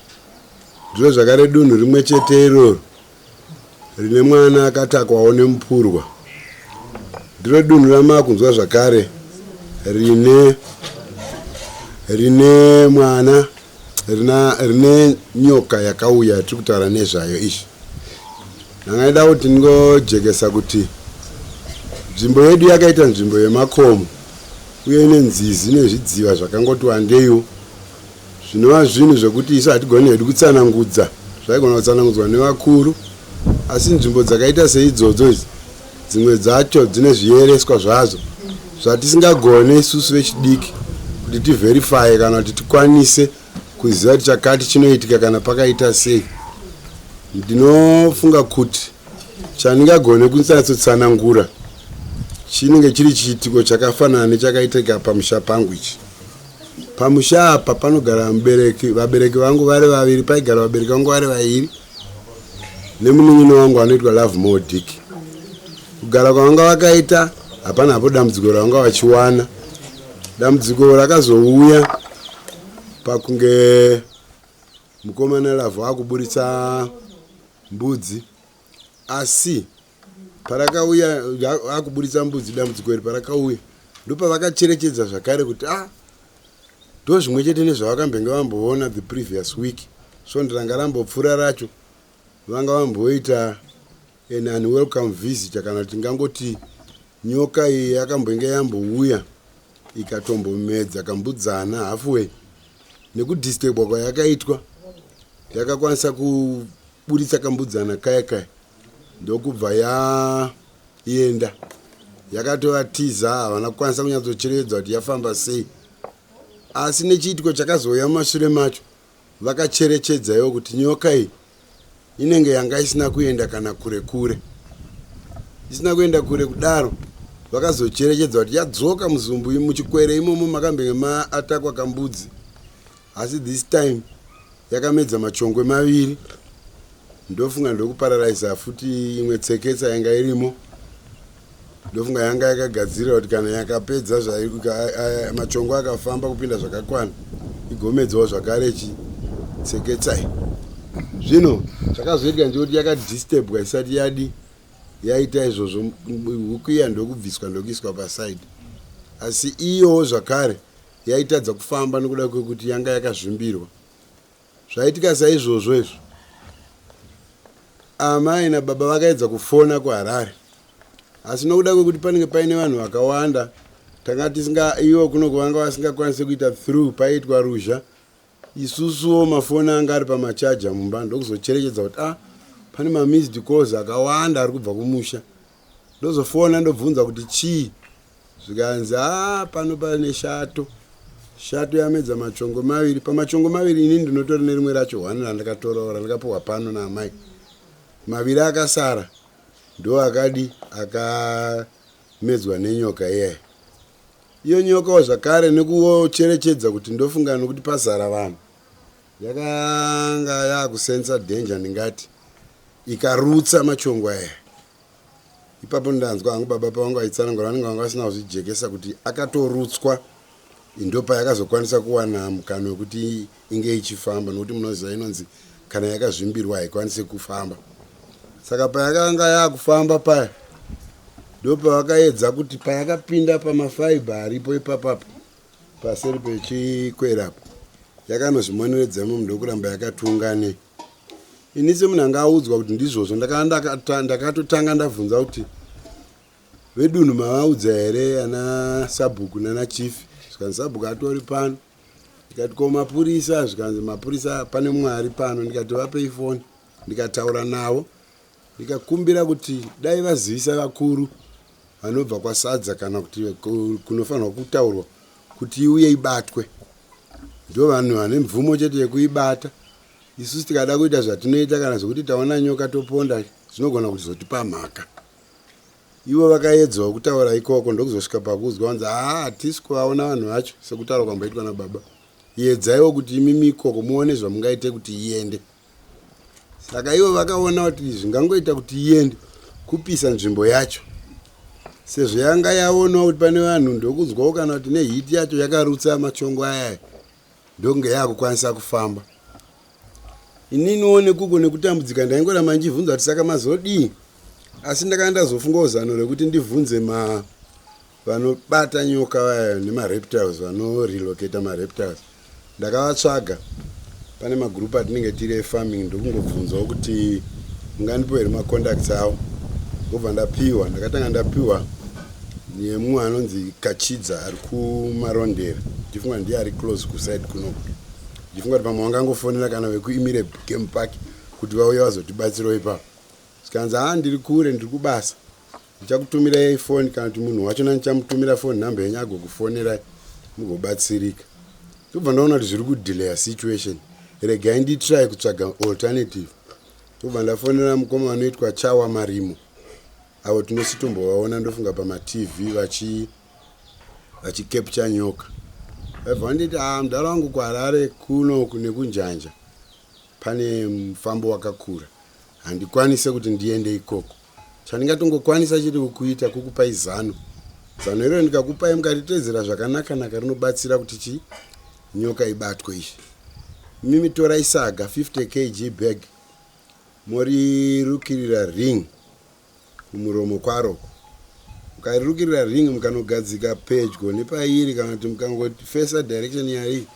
ndiro zvakare dunhu rimwe chete iroro rine mwana akatakwawo nemupurwa. Ndiro dunhu ramakunzwa zvakare rine rine mwana rina rine nyoka yakauya yatiri kutaura nezvayo izvi. Ndangaida kuti ndingojekesa kuti nzvimbo yedu yakaita nzvimbo yemakomo uye ine nzizi nezvidziva zvakangoti wandeiwo zvinova zvinhu zvekuti isu hatigoni hedu kutsanangudza zvaigona kutsanangudzwa nevakuru asi nzvimbo dzakaita seidzodzo idzi dzimwe dzacho dzine zviyereswa zvadzo zvatisingagone isusu vechidiki kuti tivherifaye kana kuti tikwanise kuziva kuti chakati chinoitika kana pakaita sei ndinofunga kuti chandingagone kunyatsotsanangura chinenge chiri chiitiko chakafanana nechakaitika pamusha pangu ichi Pamusha apa panogara mubereki, vabereki vangu vari vaviri, paigara vabereki vangu vari vairi nemunin'ina wangu anoitwa Lovemore Dick. Kugara kwavanga vakaita hapana hapo dambudziko ravanga vachiwana. Dambudziko rakazouya pakunge mukomana Love akuburitsa mbudzi asi parakauya akuburitsa mbudzi dambudziko iri parakauya ndopavakacherechedza zvakare kuti ah ndozvimwe chete nezvavakambenge vamboona the previous week svondo ranga rambopfuura racho vanga vamboita an unwelcome visitor kana tingangoti nyoka iyi yakambenge yambouya ikatombomedza kambudzana halfway nekudisturbwa kwayakaitwa yakakwanisa kuburitsa kambudzana kaya kaya ndokubva yaenda yakatovatiza havana kukwanisa kunyatsocherevedza kuti yafamba sei asi nechiitiko chakazouya mumashure macho vakacherechedza ivo kuti nyoka iyi inenge yanga isina kuenda kana kure kure isina kuenda kure kudaro vakazocherechedza kuti yadzoka muzumbu muchikwere imomo makambenge maatakwa kambudzi asi this time yakamedza machongwe maviri ndofunga ndokupararaisa futi imwe tseketsa yanga irimo ndofunga yanga yakagadzirira kuti kana yakapedza machongwe akafamba kupinda zvakakwana igomedzawo zvakare chi tseketsai zvino zvakazoitika ndechekuti yakadisturbwa isati yadi yaita izvozvo huku iya ndokubviswa ndokuiswa pasaidi asi iyowo zvakare yaitadza kufamba nekuda kwekuti yanga yakazvimbirwa Zvaitika saizvozvo izvo amai nababa vakaedza kufona kuHarare asi nokuda kwekuti panenge paine vanhu vakawanda tanga tisinga ivo kuno kuvanga vasingakwanise kuita through paiitwa ruzha isusuwo mafoni anga ari pamachaja mumba ndokuzocherechedza kuti ah pane mamissed calls akawanda ari kubva kumusha ndozofona ndobvunza kuti chii Zvikanzi haa pano pane shato. Shato yamedza machongo maviri. Pamachongo maviri ini ndinotori nerimwe racho hwani randakatorawo randakapiwa pano naamai. Maviri akasara ndo akadi akamedzwa nenyoka iyaya. Iyo nyokawo zvakare nekucherechedza kuti ndofunga nokuti pazara vanhu yakanga yakusensa danger ndingati ikarutsa machongo aya. Ipapo ndanzwa hangu baba pavangu vaitsanangura vanenge vanga vasina kuzvijekesa kuti akatorutswa ndopayakazokwanisa kuwana mukana wekuti inge ichifamba nokuti munoziva inonzi kana yakazvimbirwa haikwanise kufamba saka payakanga yakufamba paya ndopavakaedza kuti payakapinda pamafaibha aripo ipapapa. Paseri pechikwera apo yakanozvimoneredza imomo ndokuramba yakatiunganei. Ini semunhu anga audzwa kuti ndizvozvo ndakatotanga ndabvunza kuti vedunhu mavaudza here ana sabhuku nana chief zvikanzi sabhuku atori pano ndikati ko mapurisa zvikanzi mapurisa pane mumwe ari pano ndikati vapei foni ndikataura navo ndikakumbira kuti dai vazivisa vakuru vanobva kwasadza kana kuti kunofanirwa kutaurwa kuti iuye ibatwe ndo vanhu vane mvumo chete yekuibata isusu tikada kuita zvatinoita kana zvekuti taona nyoka toponda zvinogona kuzotipa mhaka ivo vakaedzawo kutaura ikoko ndokuzosvika pakuudzwa vanzi haa hatisi kuvaona vanhu vacho sekutaura kwamboitwa nababa yedzaiwo kuti imimi ikoko muone zvamungaite kuti iende saka ivo vakaona kuti zvingangoita kuti iende kupisa nzvimbo yacho sezvo yanga yaonawo kuti pane vanhu ndokunzwawo kana kuti nehiti yacho yakarutsa machongo ayaya ndokunge yaakukwanisa kufamba ininiwo nekuko nekutambudzika ndaingoramba ndichivhunza kuti saka mazodii asi ndakanga ndazofungawo zano rekuti ndivhunze ma vanobata nyoka vaya nemareptiles vanorelocata mareptiles ndakavatsvaga pane magroup atinenge tiri efarming ndokungobvunzawo kuti mungandipo here macontacts avo ndobva ndapiwa ndakatanga ndapiwa nemumwe anonzi kachidza ari kumarondera ndichifunga ndiye ari close kuside kunoku ndichifunga kuti pamwe vangangofonera kana vekuimire game park kuti vauye vazotibatsirawo ipapo zvikanzi haa ndiri kure ndiri kubasa Ndichakutumirai foni kana kuti munhu wachona ndichamutumira foni number yenyu agokufonerai mugobatsirika. Ndobva ndaona kuti zviri kudelaya situation. Regai nditry kutsvaga alternative. Ndobva ndafonera mukoma vanoitwa Chawa Marimo avo tinositombovaona ndofunga pamatv vachi vachicapture nyoka. Vaibva vanditi ah mudhara wangu kuHarare kuno nekunjanja pane mufambo wakakura handikwanise kuti ndiende ikoko. Chandingatongokwanisa chete kukuita kukupai zano. Zano iroro ndikakupai mukaritedzera zvakanaka-naka rinobatsira kuti chi nyoka ibatwe izvi. Imimi torai saga 50 kg bag morirukirira ring kumuromo kwaro. Mukarirukirira ring mukanogadzika pedyo nepairi kana kuti mukangofesa direction yairi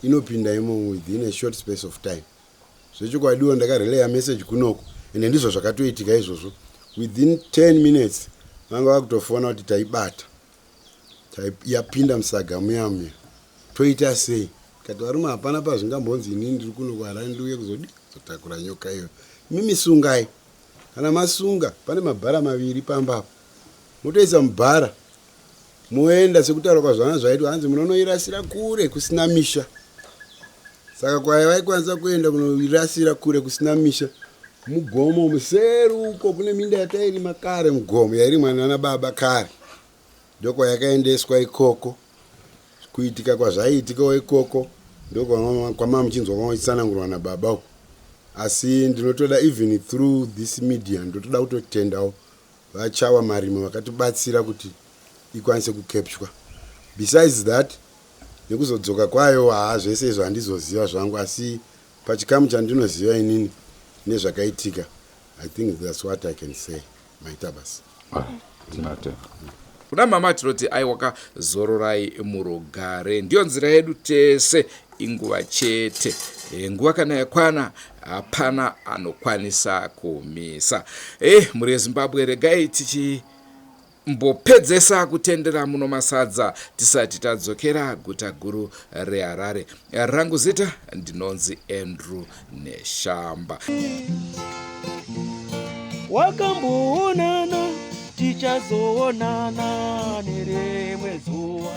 inopinda imomo within a short space of time. Zvechokwadiwo ndakarelayer message kunoku ende ndizvo zvakatoitika izvozvo within 10 minutes vanga vakutofona kuti taibata yapinda musaga muya muya toita sei kati varume hapana pazvingambonzi inini ndiri kuno kuharare ndiuye kuzodi kuzotakura nyoka iyo mimi sungai kana masunga pane mabhara maviri pamba apo motoisa mubhara Moenda sekutaura kwazvanga zvaitwa hanzi munonoirasira kure kusina misha. Saka kwaya vaikwanisa kuenda kunoirasira kure kusina misha mugomo museri uko kune minda yatairima kare mugomo yairimwa nana baba kare ndokwayakaendeswa ikoko kuitika kwazvaiitikawo ikoko ndokwamamuchinzwa kwamachitsanangurwa nababa uko asi ndinotoda even through this media ndotoda kutotendawo VaChawa Marimo vakatibatsira kuti ikwanise kucapturwa. Besides that, nekuzodzoka kwayo haa zvese izvo handizoziva zvangu asi pachikamu chandinoziva inini nezvakaitika I think that's what I can say. Maita basa.
Tinotenda. Kuna mama tinoti aiwaka zororai murugare. Ndiyo nzira yedu tese inguva chete. E, nguva kana yakwana hapana anokwanisa kumisa. E, mhuri yeZimbabwe regai tichi mbopedzesa kutendera muno masadza tisati tadzokera guta guru reHarare. Rangu zita ndinonzi Andrew Neshamba.
Wakamboonana tichazoonana nerimwe zuva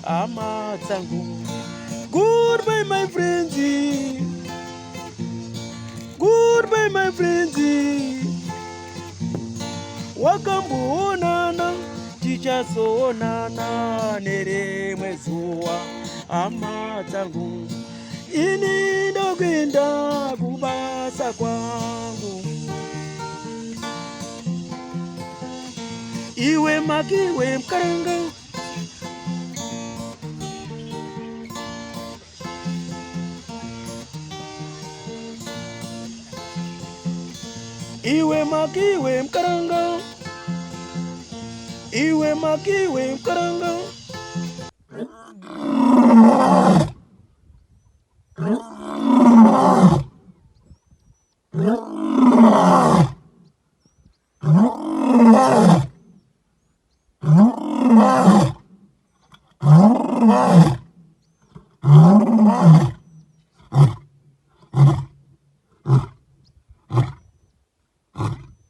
hama dzangu. Goodbye my friends. Goodbye my friends. Wakamboonana tichazoonana nerimwe zuva hama dzangu. Ini ndokuenda kubasa kwangu. Iwe makiwe mkaranga Iwe makiwe mkaranga Iwe makiwe mkaranga.